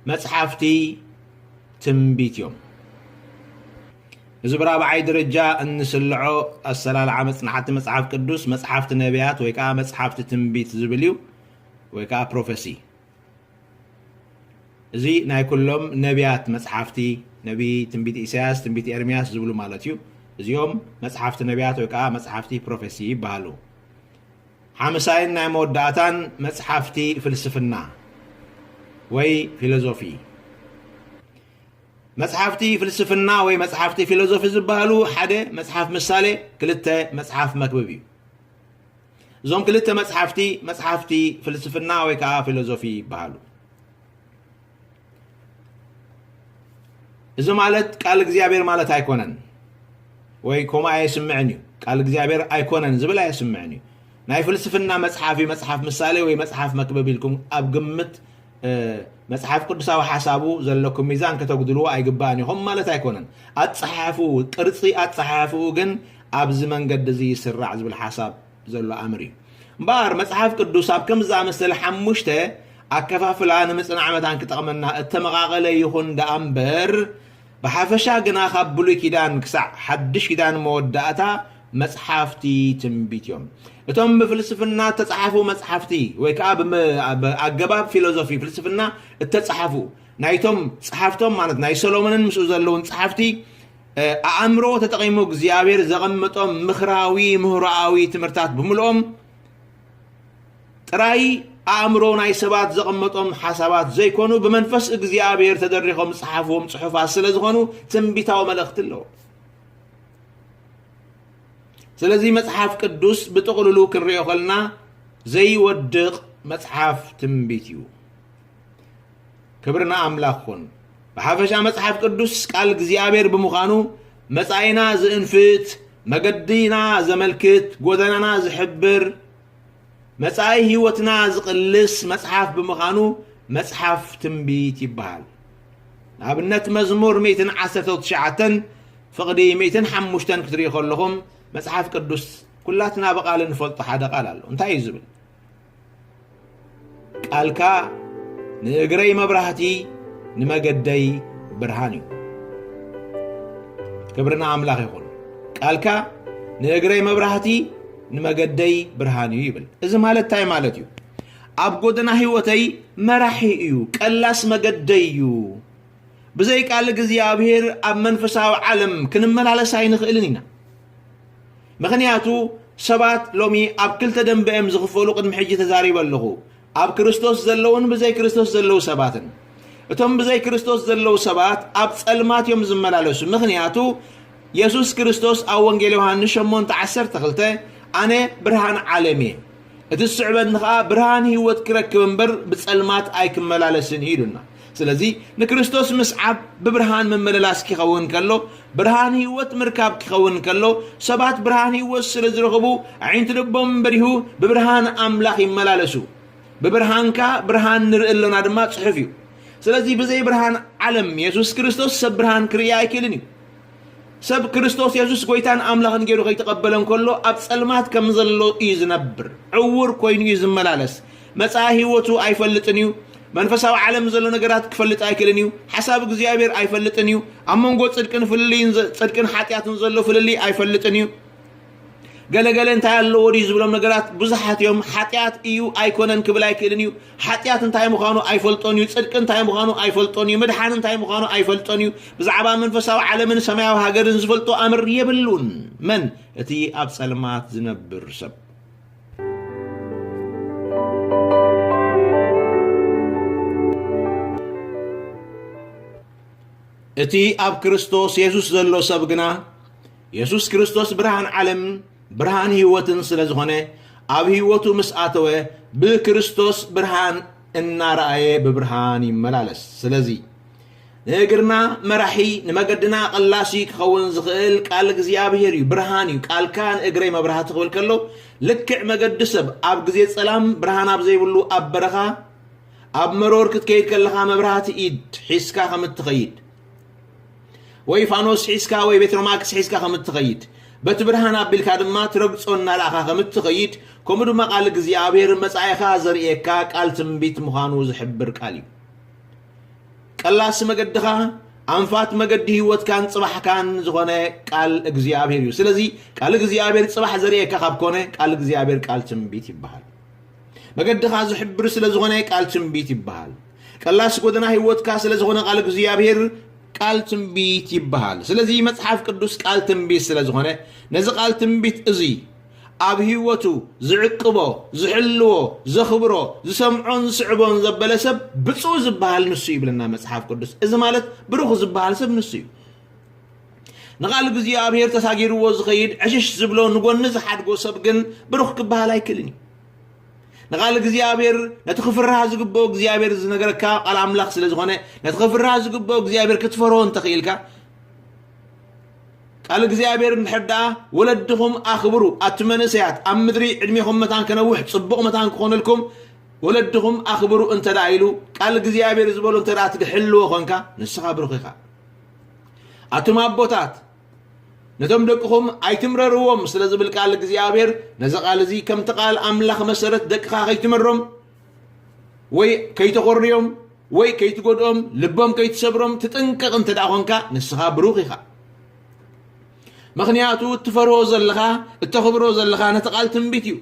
መጽሓፍቲ ትንቢት እዮም። እዚ ብራብዓይ ደረጃ እንስልዖ ኣሰላልዓ መጽናዕቲ መጽሓፍ ቅዱስ፣ መጽሓፍቲ ነቢያት ወይ ከዓ መጽሓፍቲ ትንቢት ዝብል እዩ፣ ወይ ከዓ ፕሮፌሲ። እዚ ናይ ኩሎም ነቢያት መጽሓፍቲ፣ ነቢ ትንቢት ኢሳያስ፣ ትንቢት ኤርምያስ ዝብሉ ማለት እዩ። እዚኦም መጽሓፍቲ ነቢያት ወይ ከዓ መጽሓፍቲ ፕሮፌሲ ይበሃሉ። ሓምሳይን ናይ መወዳእታን መጽሓፍቲ ፍልስፍና ወይ ፊሎዞፊ። መጽሓፍቲ ፍልስፍና ወይ መጽሓፍቲ ፊሎዞፊ ዝበሃሉ፣ ሓደ፣ መጽሓፍ ምሳሌ፣ ክልተ፣ መጽሓፍ መክብብ እዩ። እዞም ክልተ መጽሓፍቲ፣ መጽሓፍቲ ፍልስፍና ወይ ከዓ ፊሎዞፊ ይበሃሉ። እዚ ማለት ቃል እግዚኣብሔር ማለት ኣይኮነን፣ ወይ ከምኡ ኣየስምዕን እዩ። ቃል እግዚኣብሔር ኣይኮነን ዝብል ኣየስምዕን እዩ። ናይ ፍልስፍና መጽሓፍ እዩ፣ መጽሓፍ ምሳሌ ወይ መጽሓፍ መክብብ ኢልኩም ኣብ ግምት፣ እ፣ መጽሓፍ ቅዱሳዊ ሓሳቡ ዘለኩም ሚዛን ከተጉድልዎ ኣይግባእን እዩ። ከምኡ ማለት ኣይኮነን። ኣጸሓሕፍኡ፣ ቅርጺ ኣጸሓሕፍኡ ግን ኣብዚ መንገዲ እዚ ይስራዕ ዝብል ሓሳብ ዘሎ ኣምር እዩ። እምበኣር መጽሓፍ ቅዱስ ኣብ ከምዚ ዝኣመሰለ ሓሙሽተ ኣከፋፍላ ንምጽናዕ መታን ክጠቕመና እተመቓቐለ ይኹን ደኣ እምበር፣ ብሓፈሻ ግና ካብ ብሉይ ኪዳን ክሳዕ ሓድሽ ኪዳን መወዳእታ መጽሓፍቲ ትንቢት እዮም። እቶም ብፍልስፍና እተጻሕፉ መጽሓፍቲ ወይ ከኣ ብመ-፣ ብኣገባብ ፊሎዞፊ ፍልስፍና እተጻሕፉ ናይቶም ጸሓፍቶም ማለት ናይ ሰሎሞንን ምስኡ ዘለዉን ጸሓፍቲ፣ እ፣ ኣእምሮ ተጠቒሙ እግዚኣብሔር ዘቐመጦም ምኽራዊ፣ ምህሮኣዊ ትምህርታት ብምልኦም ጥራይ ኣእምሮ ናይ ሰባት ዘቐመጦም ሓሳባት ዘይኮኑ፣ ብመንፈስ እግዚኣብሔር ተደሪኾም ዝጸሓፍዎም ጽሑፋት ስለ ዝኾኑ ትንቢታዊ መልእኽቲ ኣለዎ። ስለዚ መጽሓፍ ቅዱስ ብጥቕልሉ ክንሪኦ ከለና ዘይወድቕ መጽሓፍ ትንቢት እዩ። ክብሪ ንኣምላኽ ኩን። ብሓፈሻ መጽሓፍ ቅዱስ ቃል እግዚኣብሔር ብምዃኑ መጻኢና ዝእንፍት፣ መገዲና ዘመልክት፣ ጎደናና ዝሕብር፣ መጻኢ ህይወትና ዝቕልስ መጽሓፍ ብምዃኑ መጽሓፍ ትንቢት ይበሃል። ንኣብነት መዝሙር ሚእትን ዓሰርተ ትሽዓተን ፍቕዲ ሚእትን ሓሙሽተን ክትርእዩ ከለኹም መጽሓፍ ቅዱስ ኩላትና ብቓል እንፈልጦ ሓደ ቃል ኣሎ። እንታይ እዩ ዝብል? ቃልካ ንእግረይ መብራህቲ ንመገደይ ብርሃን እዩ። ክብሪ ንኣምላኽ ይኹን። ቃልካ ንእግረይ መብራህቲ ንመገደይ ብርሃን እዩ ይብል። እዚ ማለት እንታይ ማለት እዩ? ኣብ ጎደና ህይወተይ መራሒ እዩ፣ ቀላስ መገደይ እዩ። ብዘይ ቃል እግዚኣብሔር ኣብ መንፈሳዊ ዓለም ክንመላለስ ኣይንኽእልን ኢና። ምኽንያቱ ሰባት ሎሚ ኣብ ክልተ ደንበ እዮም ዝኽፈሉ። ቅድሚ ሕጂ ተዛሪበ ኣለኹ። ኣብ ክርስቶስ ዘለውን ብዘይ ክርስቶስ ዘለዉ ሰባትን። እቶም ብዘይ ክርስቶስ ዘለዉ ሰባት ኣብ ጸልማት እዮም ዝመላለሱ። ምኽንያቱ የሱስ ክርስቶስ ኣብ ወንጌል ዮሃንስ ሸሞንተ ዓሰርተ ክልተ ኣነ ብርሃን ዓለም እየ፣ እቲ ዝስዕበኒ ኸኣ ብርሃን ህይወት ክረክብ እምበር ብጸልማት ኣይክመላለስን እዩ ኢሉና። ስለዚ ንክርስቶስ ምስዓብ ብብርሃን ምምልላስ ኪኸውን ከሎ፣ ብርሃን ህይወት ምርካብ ኪኸውን ከሎ፣ ሰባት ብርሃን ህይወት ስለ ዝረኽቡ ኣዒንቲ ልቦም በሪሁ ብብርሃን ኣምላኽ ይመላለሱ። ብብርሃንካ ብርሃን ንርኢ ኣሎና ድማ ጽሑፍ እዩ። ስለዚ ብዘይ ብርሃን ዓለም የሱስ ክርስቶስ ሰብ ብርሃን ክርኢ ኣይክእልን እዩ። ሰብ ክርስቶስ የሱስ ጎይታን ኣምላኽን ገይሩ ከይተቐበለ እንከሎ ኣብ ጸልማት ከም ዘሎ እዩ ዝነብር። ዕውር ኮይኑ እዩ ዝመላለስ። መጻኢ ህይወቱ ኣይፈልጥን እዩ። መንፈሳዊ ዓለም ዘሎ ነገራት ክፈልጥ ኣይክእልን እዩ። ሓሳብ እግዚኣብሔር ኣይፈልጥን እዩ። ኣብ መንጎ ጽድቅን ፍልልይን ዘ-፣ ጽድቅን ሓጢኣትን ዘሎ ፍልልይ ኣይፈልጥን እዩ። ገለገለ እንታይ ኣለዎ ድዩ ዝብሎም ነገራት ብዙሓት እዮም። ሓጢኣት እዩ ኣይኮነን ክብል ኣይክእልን እዩ። ሓጢኣት እንታይ ምዃኑ ኣይፈልጦን እዩ። ጽድቂ እንታይ ምዃኑ ኣይፈልጦን እዩ። ምድሓን እንታይ ምዃኑ ኣይፈልጦን እዩ። ብዛዕባ መንፈሳዊ ዓለምን ሰማያዊ ሃገርን ዝፈልጦ ኣምር የብሉን። መን? እቲ ኣብ ጸልማት ዝነብር ሰብ። እቲ ኣብ ክርስቶስ የሱስ ዘሎ ሰብ ግና፣ የሱስ ክርስቶስ ብርሃን ዓለም፣ ብርሃን ህይወትን ስለ ዝኾነ፣ ኣብ ህይወቱ ምስ ኣተወ፣ ብክርስቶስ ብርሃን እናረኣየ ብብርሃን ይመላለስ። ስለዚ፣ ንእግርና መራሒ፣ ንመገድና ቀላሲ ክኸውን ዝኽእል ቃል እግዚኣብሔር እዩ። ብርሃን እዩ። "ቃልካ ንእግረይ መብራህቲ" ክብል ከሎ፣ ልክዕ መገዲ ሰብ ኣብ ግዜ ጸላም፣ ብርሃን ኣብ ዘይብሉ ኣብ በረኻ፣ ኣብ መሮር ክትከይድ ከለኻ መብራህቲ ኢድ ሒዝካ ከም እትኸይድ፣ ወይ ፋኖስ ሒዝካ ወይ ቤትሮማክስ ሒዝካ ከም እትኸይድ፣ በቲ ብርሃን ኣቢልካ ድማ ትረግጾ እናረኣኻ ከም እትኸይድ፣ ከምኡ ድማ ቃል እግዚኣብሔር መጻኢኻ ዘርእየካ ቃል ትንቢት ምዃኑ ዝሕብር ቃል እዩ። ቀላሲ መገድኻ፣ ኣንፋት መገዲ ህይወትካን ጽባሕካን ዝኾነ ቃል እግዚኣብሔር እዩ። ስለዚ ቃል እግዚኣብሔር ጽባሕ ዘርእየካ ካብ ኮነ፣ ቃል እግዚኣብሔር ቃል ትንቢት ይበሃል። መገድኻ ዝሕብር ስለ ዝኾነ ቃል ትንቢት ይበሃል። ቀላሲ ጎደና ህይወትካ ስለ ዝኾነ ቃል እግዚኣብሔር ቃል ትንቢት ይበሃል። ስለዚ መጽሓፍ ቅዱስ ቃል ትንቢት ስለ ዝኾነ፣ ነዚ ቃል ትንቢት እዚ ኣብ ህይወቱ ዝዕቅቦ፣ ዝሕልዎ፣ ዘኽብሮ፣ ዝሰምዖን ዝስዕቦን ዘበለ ሰብ ብፁዕ ዝበሃል ንሱ እዩ ይብለና መጽሓፍ ቅዱስ። እዚ ማለት ብሩኽ ዝበሃል ሰብ ንሱ እዩ። ንቓል እግዚኣብሔር ተሳጊርዎ ዝኸይድ፣ ዕሽሽ ዝብሎ፣ ንጎኒ ዝሓድጎ ሰብ ግን ብሩኽ ክበሃል ኣይክእልን እዩ። ንቓል እግዚኣብሔር፣ ነቲ ክፍርሃ ዝግብኦ እግዚኣብሔር ዝነገረካ ቃል ኣምላኽ ስለ ዝኾነ፣ ነቲ ክፍርሃ ዝግብኦ እግዚኣብሔር ክትፈርሆ እንተኽኢልካ፣ ቃል እግዚኣብሔር እንድሕር ደኣ፣ "ወለድኹም ኣኽብሩ፣ ኣቲ መንእሰያት፣ ኣብ ምድሪ ዕድሜኹም መታን ከነውሕ፣ ጽቡቕ መታን ክኾነልኩም፣ ወለድኹም ኣኽብሩ" እንተ ደኣ ኢሉ፣ ቃል እግዚኣብሔር ዝበሎ እንተ ደኣ ትድሕልዎ ኾንካ፣ ንስኻ ብሩኽ ኢኻ። ኣቱም ኣቦታት፣ ነቶም ደቅኹም ኣይትምረርዎም ስለ ዝብል ቃል እግዚኣብሔር፣ ነዚ ቃል እዚ ከምቲ ቃል ኣምላኽ መሰረት ደቅኻ ከይትመሮም ወይ ከይተኾርዮም ወይ ከይትጎድኦም፣ ልቦም ከይትሰብሮም ትጥንቀቕ እንተ ደኣ ኾንካ፣ ንስኻ ብሩኽ ኢኻ። ምኽንያቱ እትፈርሆ ዘለኻ፣ እተኽብሮ ዘለኻ ነቲ ቃል ትንቢት እዩ።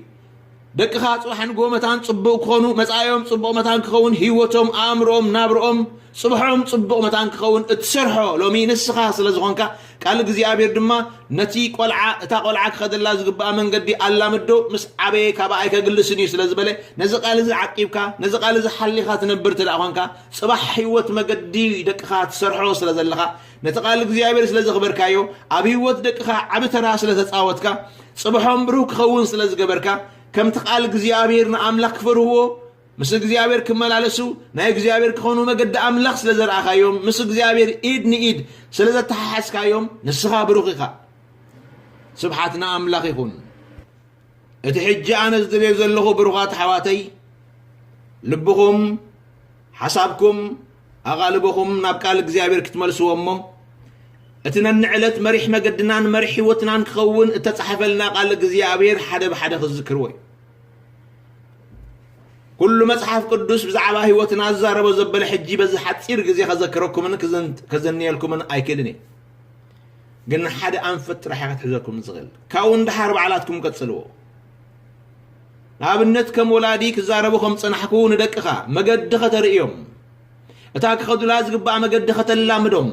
ደቅኻ ጽባሕ ንግሆ መታን ጽቡቕ ክኾኑ፣ መጻኢኦም ጽቡቕ መታን ክኸውን፣ ህይወቶም፣ ኣእምሮኦም፣ ናብርኦም፣ ጽባሖም ጽቡቕ መታን ክኸውን እትሰርሖ ሎሚ ንስኻ ስለ ዝኾንካ፣ ቃል እግዚኣብሔር ድማ ነቲ ቆልዓ፣ እታ ቆልዓ ክኸደላ ዝግብኣ መንገዲ ኣላምዶ፣ ምስ ዓበየ ካባኣ ኣይከግልስን እዩ ስለ ዝበለ፣ ነዚ ቃል እዚ ዓቂብካ፣ ነዚ ቃል እዚ ሓሊኻ ትነብር እንተ ደኣ ኾንካ፣ ጽባሕ ህይወት መገዲ ደቅኻ ትሰርሖ ስለ ዘለኻ፣ ነቲ ቃል እግዚኣብሔር ስለ ዘኽበርካዮ፣ ኣብ ህይወት ደቅኻ ዓቢ ተራ ስለ ተጻወትካ፣ ጽባሖም ብሩህ ክኸውን ስለ ዝገበርካ፣ ከምቲ ቃል እግዚኣብሔር ንኣምላኽ ክፈርህዎ፣ ምስ እግዚኣብሔር ክመላለሱ፣ ናይ እግዚኣብሔር ክኾኑ መገዲ ኣምላኽ ስለ ዘርኣኻዮም፣ ምስ እግዚኣብሔር ኢድ ንኢድ ስለ ዘተሓሓዝካዮም፣ ንስኻ ብሩኽ ኢኻ። ስብሓት ንኣምላኽ ይኹን። እቲ ሕጂ ኣነ ዝደልዮ ዘለኹ ብሩኻት ኣሕዋተይ፣ ልብኹም፣ ሓሳብኩም፣ ኣቓልቦኹም ናብ ቃል እግዚኣብሔር ክትመልስዎ እሞ፣ እቲ ነንዕለት መሪሕ መገድናን መሪሕ ህይወትናን ክኸውን እተጻሕፈልና ቃል እግዚኣብሔር ሓደ ብሓደ ክትዝክርዎ እዩ። ኩሉ መጽሓፍ ቅዱስ ብዛዕባ ህይወትና ዝዛረቦ ዘበለ ሕጂ በዚ ሓጺር ግዜ ከዘክረኩምን ክዘን-፣ ከዘንየልኩምን ኣይክእልን እየ። ግን ሓደ ኣንፈት ጥራሕ እየ ክትሕዘኩም ዝኽእል። ካብኡ ንደሓር ባዕላትኩም ቀጽልዎ። ንኣብነት ከም ወላዲ ክዛረቡ ከም ጸናሕኩ ንደቅኻ መገዲ ከተርእዮም። እታ ክኸዱላ ዝግባእ መገዲ ከተላምዶም።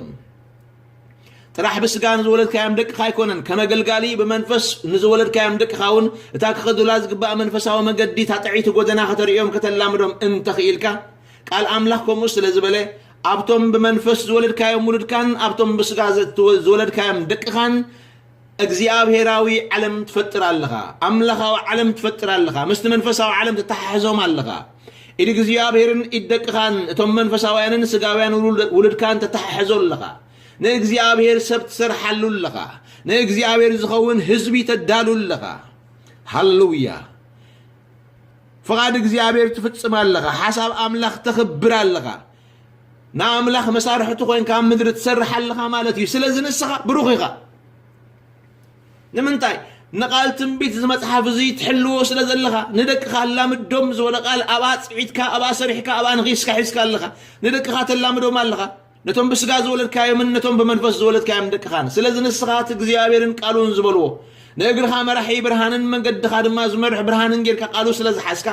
ጥራሕ ብስጋ ንዝወለድካዮም ደቅኻ ኣይኮነን፣ ከም ኣገልጋሊ ብመንፈስ ንዝወለድካዮም ደቅኻ እውን እታ ክኸዱላ ዝግባእ መንፈሳዊ መገዲ፣ እታ ጥዕይቲ ጎደና ከተርእዮም ከተላምዶም እንተኽኢልካ፣ ቃል ኣምላኽ ከምኡ ስለ ዝበለ፣ ኣብቶም ብመንፈስ ዝወለድካዮም ውሉድካን ኣብቶም ብስጋ ዘ-፣ ዝወለድካዮም ደቅኻን እግዚኣብሄራዊ ዓለም ትፈጥር ኣለኻ፣ ኣምላኻዊ ዓለም ትፈጥር ኣለኻ፣ ምስቲ መንፈሳዊ ዓለም ትተሓሕዞም ኣለኻ። ኢድ እግዚኣብሄርን ኢድ ደቅኻን፣ እቶም መንፈሳውያንን ስጋውያን ውሉድ-፣ ውሉድካን ተተሓሕዞ ኣለኻ። ንእግዚኣብሄር ሰብ ትሰርሓሉ ኣለኻ። ንእግዚኣብሄር ዝኸውን ህዝቢ ተዳሉ ኣለኻ። ሃሌሉያ። ፍቓድ እግዚኣብሔር ትፍጽም ኣለኻ። ሓሳብ ኣምላኽ ተኽብር ኣለኻ። ንኣምላኽ መሳርሕቲ ኮይንካ ኣብ ምድሪ ትሰርሕ ኣለኻ ማለት እዩ። ስለዚ ንስኻ ብሩኽ ኢኻ። ንምንታይ? ንቓል ትንቢት እዚ መጽሓፍ እዚ ትሕልዎ ስለ ዘለኻ፣ ንደቅኻ ኣላምዶም ዝበሎ ቃል ኣብኣ ጽዒትካ፣ ኣብኣ ሰሪሕካ፣ ኣብኣ ንኺስካ ሒዝካ ኣለኻ። ንደቅኻ ተላምዶም ኣለኻ። ነቶም ብስጋ ዝወለድካዮምን ነቶም ብመንፈስ ዝወለድካዮም ደቅኻን። ስለዚ ንስኻ እቲ እግዚኣብሔርን ቃሉን ዝበልዎ፣ ንእግርኻ መራሒ ብርሃንን መንገድኻ ድማ ዝመርሕ ብርሃንን ጌርካ ቃሉ ስለ ዝሓዝካ፣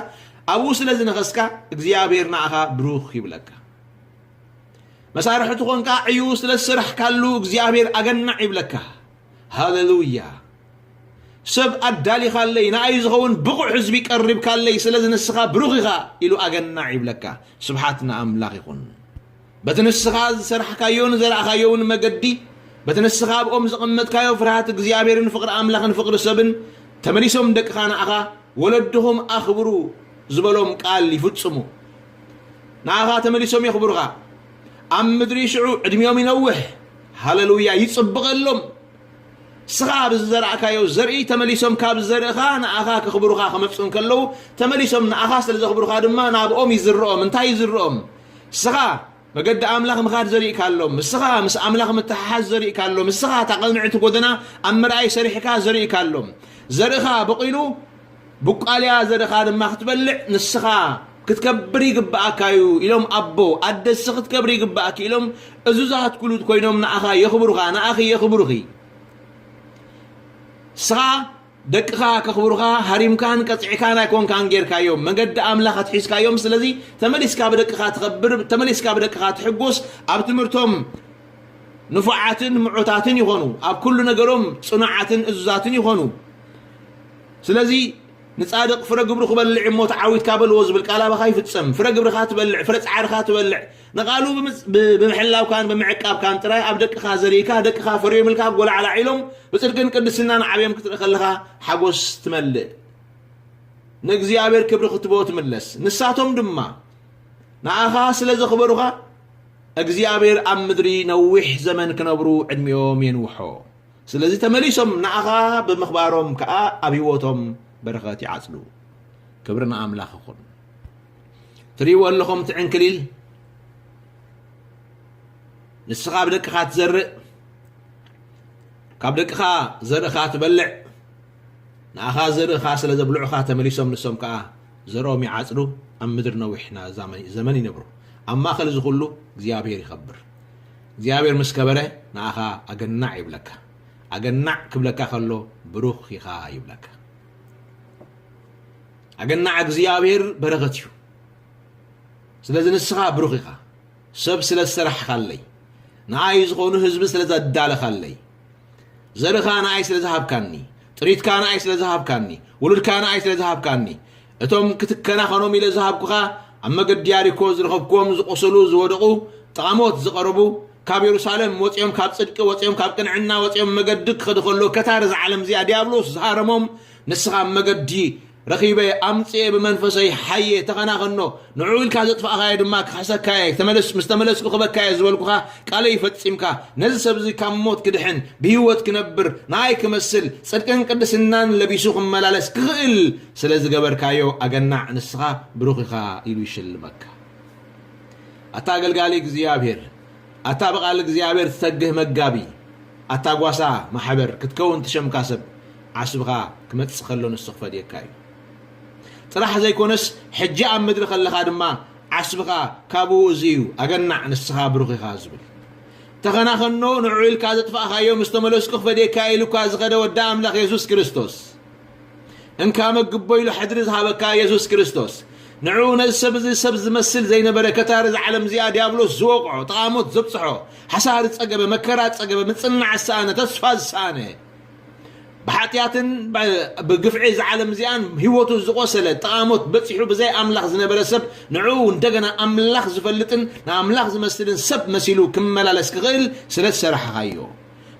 ኣብኡ ስለ ዝነኸስካ፣ እግዚኣብሔር ንኣኻ ብሩኽ ይብለካ። መሳርሕቱ ኾንካ ዕዩ ስለ ዝሰራሕካሉ እግዚኣብሔር ኣገናዕ ይብለካ። ሃሌሉያ። ሰብ ኣዳሊኻለይ፣ ንኣይ ዝኸውን ብቑዕ ህዝቢ ቀሪብካለይ፣ ስለዚ ንስኻ ብሩኽ ኢኻ ኢሉ ኣገናዕ ይብለካ። ስብሓት ንኣምላኽ ይኹን። በቲ ንስኻ ዝሰራሕካዮን ዘርኣኻዮውን መገዲ፣ በቲ ንስኻ ኣብኦም ዘቐመጥካዮ ፍርሃት እግዚኣብሔርን ፍቕሪ ኣምላኽን ፍቕሪ ሰብን፣ ተመሊሶም ደቅኻ ንኣኻ፣ "ወለድኹም ኣኽብሩ" ዝበሎም ቃል ይፍጽሙ። ንኣኻ ተመሊሶም የኽብሩኻ። ኣብ ምድሪ ሽዑ ዕድሚኦም ይነውሕ። ሃሌሉያ! ይጽብቐሎም። ንስኻ ኣብ ዝዘራእካዮ ዘርኢ ተመሊሶም ካብ ዘርእኻ ንኣኻ ከኽብሩኻ ክመጹ እንከለዉ፣ ተመሊሶም ንኣኻ ስለ ዘኽብሩኻ ድማ ናብኦም ይዝርኦም። እንታይ ይዝርኦም? ንስኻ መገዲ ኣምላኽ ምኻድ ዘሪእካሎም፣ ንስኻ ምስ ኣምላኽ ምትሕሓዝ ዘሪእካሎም፣ ንስኻ እታ ቅንዕቲ ጎደና ኣብ ምርኣይ ሰሪሕካ ዘሪእካሎም። ዘርእኻ በቂሉ፣ ብቋልያ ዘርእኻ ድማ ክትበልዕ ንስኻ ክትከብር ይግብኣካ እዩ ኢሎም ኣቦ፣ ኣደሲ ክትከብሪ ይግብኣኪ ኢሎም እዙዛት ኩሉ ኮይኖም ንኣኻ የኽብሩኻ፣ ንኣኺ የኽብሩኺ። ንስኻ ደቅኻ ከኽብሩኻ ሃሪምካን ቀጺዕካን ኣይኮንካን ጌርካዮም፣ መገዲ ኣምላኽ ኣትሒዝካዮም። ስለዚ ተመሊስካ ብደቅኻ ትኸብር፣ ተመሊስካ ብደቅኻ ትሕጎስ። ኣብ ትምህርቶም ንፉዓትን ምዑታትን ይኾኑ፣ ኣብ ኩሉ ነገሮም ጽኑዓትን እዙዛትን ይኾኑ። ስለዚ ንጻድቕ ፍረ ግብሩ ክበልዕ እሞ ተዓዊትካ በልዎ ዝብል ቃል ኣባኻ ይፍጸም። ፍረ ግብርኻ ትበልዕ፣ ፍረ ጻዕርኻ ትበልዕ። ንቓሉ ብምጽ-፣ ብ-፣ ብምሕላውካን ብምዕቃብካን ጥራይ ኣብ ደቅኻ ዘሪእካ፣ ደቅኻ ፈርዮምልካ ጎላዕላዕ ኢሎም ብጽድቅን ቅድስናን ዓብዮም ክትርኢ ከለኻ ሓጎስ ትመልእ። ንእግዚኣብሔር ክብሪ ክትቦ ትምለስ። ንሳቶም ድማ ንኣኻ ስለ ዘኽበሩኻ፣ እግዚኣብሔር ኣብ ምድሪ ነዊሕ ዘመን ክነብሩ ዕድሚኦም የንውሖ። ስለዚ ተመሊሶም ንኣኻ ብምኽባሮም ከኣ ኣብ ህይወቶም በረኸት ይዓጽዱ። ክብሪ ንኣምላኽ ይኹን። ትርእይዎ ኣለኹም እቲ ዕንክሊል? ንስኻ ኣብ ደቅኻ ትዘርእ፣ ካብ ደቅኻ ዘርእኻ ትበልዕ፣ ንኣኻ ዘርእኻ ስለ ዘብልዑኻ ተመሊሶም ንሶም ከኣ ዘርኦም ይዓጽዱ፣ ኣብ ምድሪ ነዊሕ ና-፣ ዛመ-፣ ዘመን ይነብሩ። ኣብ ማእከል እዚ ኩሉ እግዚኣብሔር ይኸብር። እግዚኣብሔር ምስ ከበረ ንኣኻ ኣገናዕ ይብለካ። ኣገናዕ ክብለካ ከሎ ብሩኽ ኢኻ ይብለካ። ኣገናዕ እግዚኣብሔር በረኸት እዩ። ስለዚ ንስኻ ብሩኽ ኢኻ። ሰብ ስለ ዝሰራሕኻለይ፣ ንኣይ ዝኾኑ ህዝቢ ስለ ዘዳለኻለይ፣ ዘርእኻ ንኣይ ስለ ዝሃብካኒ፣ ጥሪትካ ንኣይ ስለ ዝሃብካኒ፣ ውሉድካ ንኣይ ስለ ዝሃብካኒ፣ እቶም ክትከናኸኖም ኢለ ዝሃብኩኻ ኣብ መገዲ ያሪኮ ዝረኸብኩዎም ዝቖሰሉ ዝወደቑ ጠቓሞት ዝቐረቡ ካብ የሩሳሌም ወፂኦም ካብ ፅድቂ ወፂኦም ካብ ቅንዕና ወፂኦም መገዲ ክኸዱ ከሎ ከታር እዛ ዓለም እዚኣ ዲያብሎስ ዝሃረሞም ንስኻ ኣብ መገዲ ረኺበ ኣምጽኤ ብመንፈሰይ ሓየ ተኸናኸኖ ንዕኡ ኢልካ ዘጥፋእኻዮ ድማ ክሕሰካየ ተመለስ ምስ ተመለስኩ ክበካየ ዝበልኩኻ ቃለይ ፈጺምካ ነዚ ሰብ እዚ ካብ ሞት ክድሕን ብህይወት ክነብር ንኣይ ክመስል ጽድቅን ቅድስናን ለቢሱ ክመላለስ ክኽእል ስለ ዝገበርካዮ ኣገናዕ ንስኻ ብሩኽ ኢኻ ኢሉ ይሽልመካ። ኣታ ኣገልጋሊ እግዚኣብሔር ኣታ ብቓል እግዚኣብሔር ትተግህ መጋቢ ኣታ ጓሳ ማሕበር ክትከውን ትሸምካ ሰብ ዓስብኻ ክመጽእ ከሎ ንሱ ክፈድየካ እዩ። ጥራሕ ዘይኮነስ ሕጂ ኣብ ምድሪ ከለኻ ድማ ዓስብኻ ካብኡ እዚ እዩ ኣገናዕ ንስኻ ብሩኽ ኢኻ ዝብል ተኸናኸኖ ንዕኡ ኢልካ ዘጥፋእካዮ ምስ ተመለስኩ ክፈድየካ ኢሉ እኳ ዝኸደ ወዲ ኣምላኽ የሱስ ክርስቶስ እንካ መግቦ ኢሉ ሕድሪ ዝሃበካ የሱስ ክርስቶስ ንዕኡ ነዚ ሰብ እዚ ሰብ ዝመስል ዘይነበረ ከታሪ እዛ ዓለም እዚኣ ዲያብሎስ ዝወቕዖ ጠቓሞት ዘብፅሖ ሓሳር ዝፀገበ መከራ ዝፀገበ ምፅናዕ ዝሰኣነ ተስፋ ዝሰኣነ ብሓጢኣትን ብግፍዒ እዛ ዓለም እዚኣን ህይወቱ ዝቆሰለ ጠቓሞት በፂሑ ብዘይ ኣምላኽ ዝነበረ ሰብ ንዕኡ እንደገና ኣምላኽ ዝፈልጥን ንኣምላኽ ዝመስልን ሰብ መሲሉ ክመላለስ ክኽእል ስለ ዝሰራሕኻዮ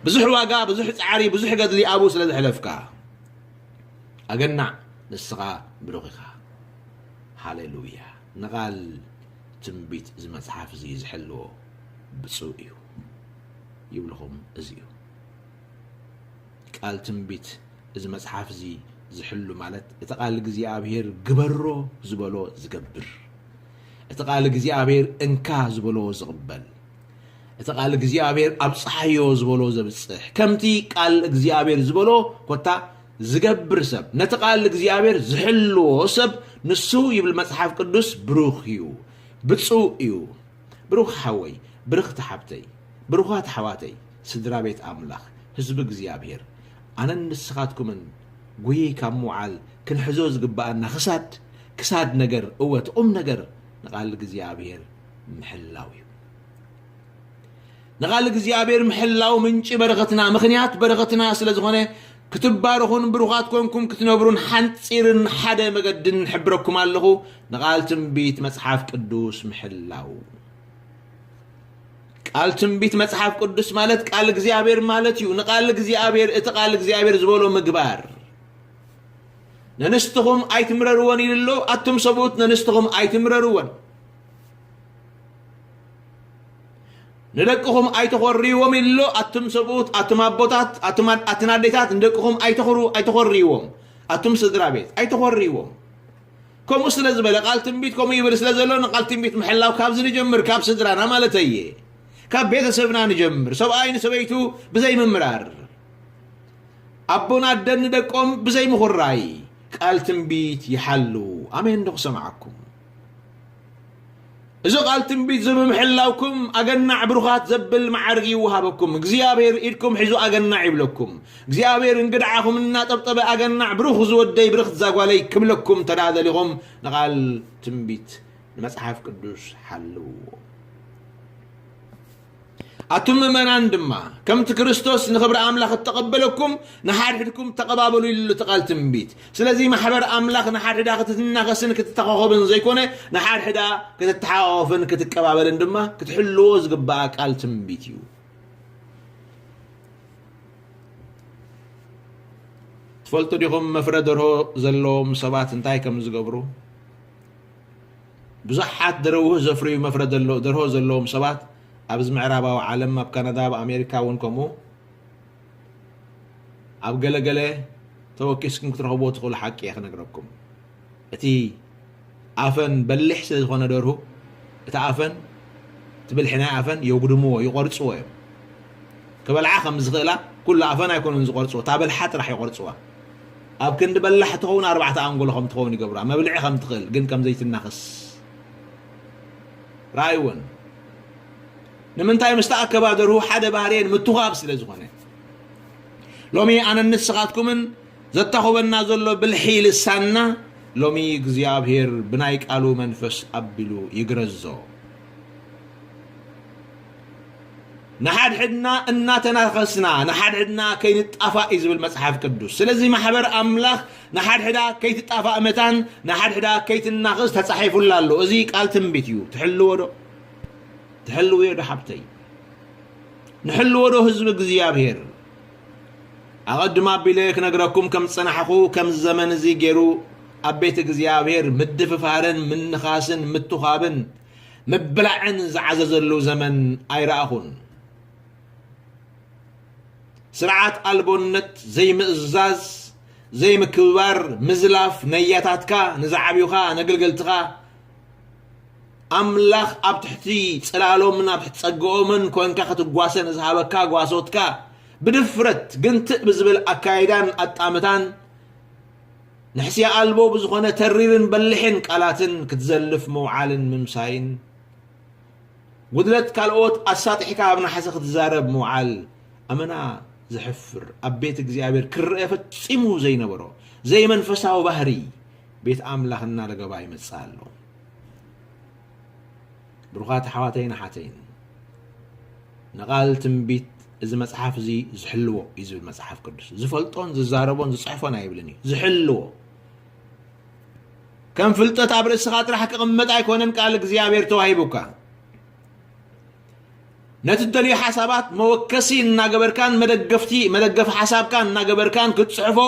ብዙሕ ዋጋ፣ ብዙሕ ጻዕሪ፣ ብዙሕ ገድሊ ኣብኡ ስለ ዘሕለፍካ፣ ኣገናዕ ንስኻ ብሩኽ ኢኻ። ሃሌሉያ። ንቓል ትንቢት እዚ መጽሓፍ እዚ ዝሕልዎ ብፁዕ እዩ ይብልኹም። እዚ እዩ ቃል ትንቢት እዚ መጽሓፍ እዚ ዝሕሉ ማለት፣ እቲ ቃል እግዚኣብሔር ግበሮ ዝበሎ ዝገብር፣ እቲ ቃል እግዚኣብሔር እንካ ዝበሎ ዝቕበል፣ እቲ ቃል እግዚኣብሔር ኣብጽሓዮ ዝበሎ ዘብጽሕ፣ ከምቲ ቃል እግዚኣብሔር ዝበሎ ኮታ ዝገብር ሰብ፣ ነቲ ቃል እግዚኣብሔር ዝሕልዎ ሰብ፣ ንሱ ይብል መጽሓፍ ቅዱስ ብሩኽ እዩ፣ ብፁዕ እዩ። ብሩኽ ሓወይ፣ ብርኽቲ ሓብተይ፣ ብሩኻት ኣሕዋተይ፣ ስድራ ቤት ኣምላኽ፣ ህዝቢ እግዚኣብሔር፣ ኣነን ንስኻትኩምን ጉይይ ካብ ምውዓል ክንሕዞ ዝግብኣና ክሳድ፣ ክሳድ ነገር፣ እወ፣ እቲ ቁም ነገር ንቓል እግዚኣብሔር ምሕላው እዩ። ንቓል እግዚኣብሔር ምሕላው ምንጪ በረኸትና፣ ምኽንያት በረኸትና ስለ ዝኾነ፣ ክትባረኹን ብሩኻት ኮንኩም ክትነብሩን ሓንጺርን ሓደ መገድን እሕብረኩም ኣለኹ፣ ንቓል ትንቢት መጽሓፍ ቅዱስ ምሕላው። ቃል ትንቢት መጽሓፍ ቅዱስ ማለት ቃል እግዚኣብሔር ማለት እዩ። ንቃል እግዚኣብሔር፣ እቲ ቃል እግዚኣብሔር ዝበሎ ምግባር። ነንስትኹም ኣይትምረርወን ኢሉ ኣሎ። ኣቱም ሰብኡት ነንስትኹም ኣይትምረርወን። ንደቅኹም ኣይተኾርይዎም ኢሉ ኣሎ። ኣቱም ሰብኡት፣ ኣቱም ኣቦታት፣ ኣቱም ኣድ-፣ ኣትን ኣዴታት ንደቅኹም ኣይተኹሩ-፣ ኣይተኾርይዎም። ኣቱም ስድራ ቤት ኣይተኾርይዎም። ከምኡ ስለ ዝበለ፣ ቃል ትንቢት ከምኡ ይብል ስለ ዘሎ፣ ንቃል ትንቢት ምሕላው ካብዚ ንጀምር፣ ካብ ስድራና ማለተይ እየ። ካብ ቤተሰብና ንጀምር። ሰብኣይ ንሰበይቱ ብዘይ ምምራር፣ ኣቦን ኣደን ንደቆም ብዘይ ምኹራይ፣ ቃል ትንቢት ይሓሉ። ኣሜን ዶ ክሰምዓኩም? እዚ ቃል ትንቢት እዚ ብምሕላውኩም፣ ኣገናዕ ብሩኻት ዘብል መዓርግ ይወሃበኩም። እግዚኣብሔር ኢድኩም ሒዙ ኣገናዕ ይብለኩም። እግዚኣብሔር እንግድዓኹም እናጠብጠበ፣ ኣገናዕ ብሩኽ ዝወደይ፣ ብርኽቲ ዛጓለይ ክብለኩም ተዳደሊኹም፣ ንቃል ትንቢት ንመጽሓፍ ቅዱስ ሓልውዎ። ኣቱም ምእመናን ድማ፣ ከምቲ ክርስቶስ ንኽብሪ ኣምላኽ እተቐበለኩም፣ ንሓድሕድኩም ተቐባበሉ ኢሉ እቲ ቃል ትንቢት። ስለዚ ማሕበር ኣምላኽ ንሓድሕዳ ክትትናኸስን ክትተኻኸብን ዘይኮነ፣ ንሓድሕዳ ክትተሓቋቖፍን ክትቀባበልን ድማ ክትሕልዎ ዝግባኣ ቃል ትንቢት እዩ። ትፈልጡ ዲኹም መፍረ ደርሆ ዘለዎም ሰባት እንታይ ከም ዝገብሩ? ብዙሓት ደርሁህ ዘፍርዩ መፍረ ደሎ-፣ ደርሆ ዘለዎም ሰባት ኣብዚ ምዕራባዊ ዓለም፣ ኣብ ካናዳ፣ ኣብ ኣሜሪካ እውን ከምኡ፣ ኣብ ገለ ገለ ተወኪስኩም ክትረኽብዎ ትኽእሉ ሓቂ እየ ክነግረኩም። እቲ ኣፈን በሊሕ ስለ ዝኾነ ደርሁ፣ እቲ ኣፈን፣ እቲ ብልሒ ናይ ኣፈን የጉድምዎ፣ ይቖርጽዎ እዮም። ክበልዓ ከም ዝኽእላ፣ ኩሉ ኣፈን ኣይኮኑን ዝቖርጽዎ፣ እታ በልሓ ጥራሕ ይቖርጽዋ። ኣብ ክንዲ በላሕ ትኸውን ኣርባዕተ ኣንጎሎ ከም ትኸውን ይገብራ፣ መብልዒ ከም ትኽእል ግን ከም ዘይትናኸስ። ራእይወን። ንምንታይ? ምስ ተኣከባ ደርሁ ሓደ ባህርየን ምትዃብ ስለ ዝኾነ። ሎሚ ኣነን ንስኻትኩምን ዘታኹበና ዘሎ ብልሒ ልሳንና፣ ሎሚ እግዚኣብሔር ብናይ ቃሉ መንፈስ ኣቢሉ ይግረዞ። ንሓድሕድና እናተናኸስና፣ ንሓድሕድና ከይንጣፋእ እዩ ዝብል መጽሓፍ ቅዱስ። ስለዚ ማሕበር ኣምላኽ ንሓድሕዳ ከይትጣፋእ መታን፣ ንሓድሕዳ ከይትናኸስ ተጻሒፉላ ኣሎ። እዚ ቃል ትንቢት እዩ። ትሕልዎ ዶ? ትሕልውዮ ዶ ሓብተይ? ንሕልዎ ዶ ህዝቢ እግዚኣብሔር? ኣቐድም ኣቢለ ክነግረኩም ከም ዝጸናሕኹ፣ ከምዚ ዘመን እዚ ገይሩ ኣብ ቤት እግዚኣብሔር ምድፍፋርን ምንኻስን ምትዃብን ምብላዕን ዝዓዘዘሉ ዘመን ኣይረኣኹን። ስርዓት ኣልቦነት፣ ዘይምእዛዝ፣ ዘይምክብባር፣ ምዝላፍ፣ ነያታትካ፣ ንዝዓብዩኻ፣ ነግልገልትኻ፣ ኣምላኽ ኣብ ትሕቲ ጽላሎምን ኣብ ትሕቲ ጸግኦምን ኮንካ ክትጓሰ ንዝሃበካ ጓሶትካ፣ ብድፍረት ግንትእ ብዝብል ኣካይዳን ኣጣምታን፣ ንሕስያ ኣልቦ ብዝኾነ ተሪርን በሊሕን ቃላትን ክትዘልፍ ምውዓልን ምምሳይን፣ ጉድለት ካልኦት ኣሳጢሕካ ኣብ ናሕሲ ክትዛረብ ምውዓል፣ ኣመና ዘሕፍር፣ ኣብ ቤት እግዚኣብሔር ክረአ ፈጺሙ ዘይነበሮ ዘይመንፈሳዊ ባህሪ ቤት ኣምላኽ እናለገባ ይመጽእ ኣሎ። ብሩኻት ኣሕዋተይን ኣሓተይን፣ ንቓል ትንቢት እዚ መጽሓፍ እዚ ዝሕልዎ እዩ ዝብል መጽሓፍ ቅዱስ። ዝፈልጦን ዝዛረቦን ዝጽሕፎን ኣይብልን እዩ። ዝሕልዎ። ከም ፍልጠት ኣብ ርእስኻ ጥራሕ ክቕመጥ ኣይኮነን ቃል እግዚኣብሔር ተዋሂቡካ። ነቲ እትደልዮ ሓሳባት መወከሲ እናገበርካን መደገፍቲ መደገፊ ሓሳብካ እናገበርካን ክትጽሕፎ፣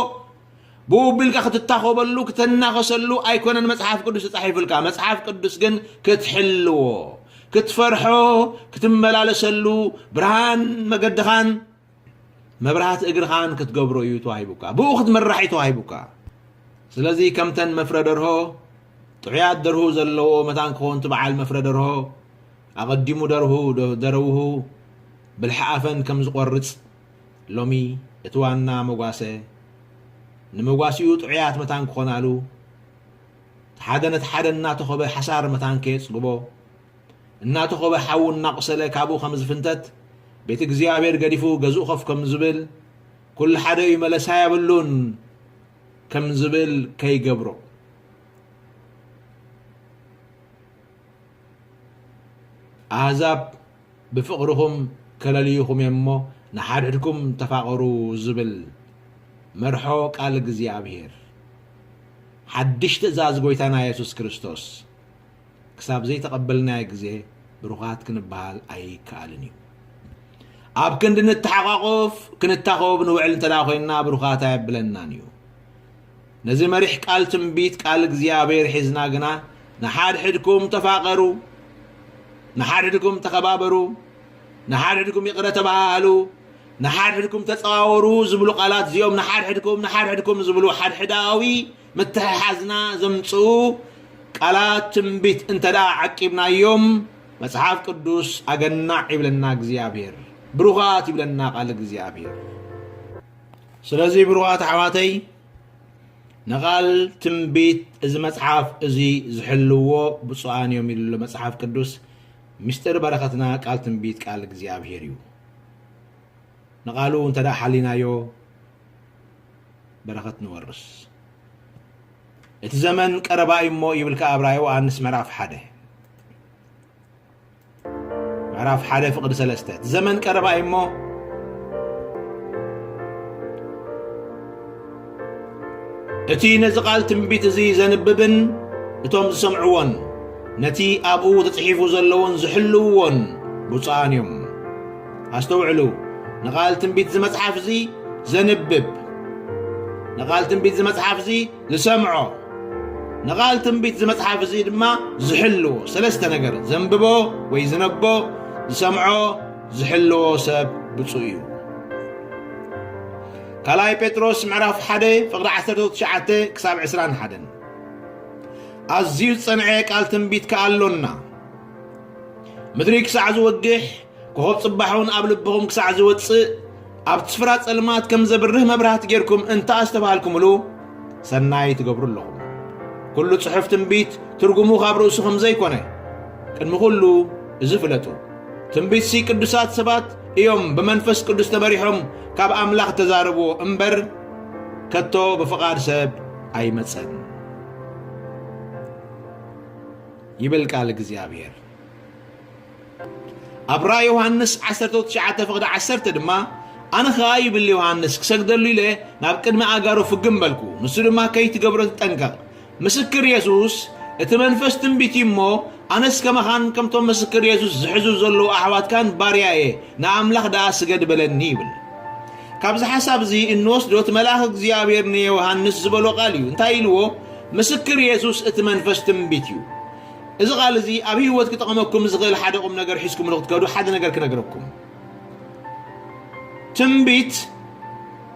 ብኡ ኣቢልካ ክትታኸበሉ፣ ክተናኸሰሉ ኣይኮነን መጽሓፍ ቅዱስ ተጻሒፉልካ። መጽሓፍ ቅዱስ ግን ክትሕልዎ፣ ክትፈርሖ፣ ክትመላለሰሉ፣ ብርሃን መገድኻን መብራህቲ እግርኻን ክትገብሮ እዩ ተዋሂቡካ። ብኡ ክትምራሕ እዩ ተዋሂቡካ። ስለዚ ከምተን መፍረ ደርሆ ጥዑያት ደርሁ ዘለዎ መታን ክኾን እቲ በዓል መፍረ ደርሆ ኣቐዲሙ ደርሁ፣ ደ-፣ ደረውሁ ብልሒ ኣፈን ከም ዝቖርጽ፣ ሎሚ እቲ ዋና መጓሰ ንመጓሲኡ ጥዑያት መታን ክኾናሉ፣ እቲ ሓደ ነቲ ሓደ እናተኾበ ሓሳር መታን ከየጽግቦ፣ እናተኾበ ሓዉ እናቑሰለ ካብኡ ከም ዝፍንተት፣ ቤት እግዚኣብሔር ገዲፉ ገዝኡ ኮፍ ከም ዝብል፣ ኩሉ ሓደ እዩ መለሳ የብሉን ከም ዝብል ከይገብሮ። ኣህዛብ ብፍቕርኹም ከለልዩኹም እዮም እሞ ንሓድሕድኩም ተፋቐሩ ዝብል መርሖ ቃል እግዚኣብሔር፣ ሓድሽ ትእዛዝ ጎይታና የሱስ ክርስቶስ ክሳብ ዘይተቐበልናዮ ግዜ ብሩኻት ክንበሃል ኣይከኣልን እዩ። ኣብ ክንዲ ንተሓቋቖፍ፣ ክንታኸብ ንውዕል እንተ ደኣ ኮይንና ብሩኻት ኣየብለናን እዩ። ነዚ መሪሕ ቃል ትንቢት ቃል እግዚኣብሔር ሒዝና ግና ንሓድሕድኩም ተፋቐሩ፣ ንሓድሕድኩም ተኸባበሩ፣ ንሓድሕድኩም ይቕረ ተባሃሃሉ፣ ንሓድሕድኩም ተጸዋወሩ ዝብሉ ቃላት እዚኦም ንሓድሕድኩም፣ ንሓድሕድኩም ዝብሉ ሓድሕዳዊ ምትሕሓዝና ዘምጽኡ ቃላት ትንቢት እንተ ደኣ ዓቂብናዮም፣ መጽሓፍ ቅዱስ ኣገናዕ ይብለና እግዚኣብሔር። ብሩኻት ይብለና ቃል እግዚኣብሔር። ስለዚ ብሩኻት ኣሕዋተይ፣ ንቓል ትንቢት እዚ መጽሓፍ እዚ ዝሕልዎ ብፁዓን እዮም ኢሉ ኣሎ መጽሓፍ ቅዱስ። ምስጢር በረኸትና ቃል ትንቢት ቃል እግዚኣብሔር እዩ። ንቓሉ እንተ ደኣ ሓሊናዮ በረኸት ንወርስ። እቲ ዘመን ቀረባ እዩ እሞ ይብል ከኣ ኣብ ራእይ ዮሃንስ ምዕራፍ ሓደ። ምዕራፍ ሓደ ፍቕዲ ሰለስተ። እቲ ዘመን ቀረባ እዩ እሞ እቲ ነዚ ቃል ትንቢት እዚ ዘንብብን እቶም ዝሰምዕዎን ነቲ ኣብኡ ተጽሒፉ ዘለውን ዝሕልውዎን ብፁዓን እዮም። ኣስተውዕሉ፣ ንቓል ትንቢት እዚ መጽሓፍ እዚ ዘንብብ፣ ንቓል ትንቢት እዚ መጽሓፍ እዚ ዝሰምዖ፣ ንቓል ትንቢት እዚ መጽሓፍ እዚ ድማ ዝሕልዎ፣ ሰለስተ ነገር፣ ዘንብቦ ወይ ዝነቦ፣ ዝሰምዖ፣ ዝሕልዎ ሰብ ብፁዕ እዩ። ካልኣይ ጴጥሮስ ምዕራፍ ሓደ ፍቕዲ ዓሰርተ ትሽዓተ ክሳብ ዕስራን ሓደን። ኣዝዩ ዝጸንዐ ቃል ትንቢት ከኣ ኣሎና። ምድሪ ክሳዕ ዝወግሕ፣ ኮኸብ ጽባሕ እውን ኣብ ልብኹም ክሳዕ ዝወጽእ፣ ኣብቲ ስፍራ ጸልማት ከም ዘብርህ መብራህቲ ጌርኩም እንተ ኣስተብሃልኩምሉ፣ ሰናይ ትገብሩ ኣለኹም። ኩሉ ጽሑፍ ትንቢት ትርጉሙ ካብ ርእሱ ከም ዘይኮነ፣ ቅድሚ ኩሉ እዚ ፍለጡ። ትንቢትሲ ቅዱሳት ሰባት እዮም ብመንፈስ ቅዱስ ተመሪሖም ካብ ኣምላኽ ተዛረብዎ እምበር፣ ከቶ ብፍቓድ ሰብ ኣይመጸን። ይብል ቃል እግዚኣብሔር። ኣብ ራእይ ዮሃንስ ዓሰርተ ትሽዓተ ፍቕዲ ዓሰርተ ድማ፣ ኣነ ኸኣ ይብል ዮሃንስ፣ ክሰግደሉ ኢለ ናብ ቅድሚ ኣእጋሩ ፍግም በልኩ። ንሱ ድማ ከይትገብሮ ተጠንቀቕ። ምስክር የሱስ እቲ መንፈስ ትንቢት እዩ እሞ፣ ኣነስ ከማኻን ከምቶም ምስክር የሱስ ዝሕዙ ዘለዉ ኣሕዋትካን ባርያ እየ፣ ንኣምላኽ ደኣ ስገድ በለኒ ይብል። ካብዚ ሓሳብ እዚ እንወስዶ እቲ መልኣኽ እግዚኣብሔር ንዮሃንስ ዝበሎ ቃል እዩ። እንታይ ኢልዎ? ምስክር የሱስ እቲ መንፈስ ትንቢት እዩ። እዚ ቃል እዚ ኣብ ህይወት ክጠቕመኩም ዝኽእል ሓደ ቁም ነገር ሒዝኩምሉ ክትከዱ ሓደ ነገር ክነግረኩም። ትንቢት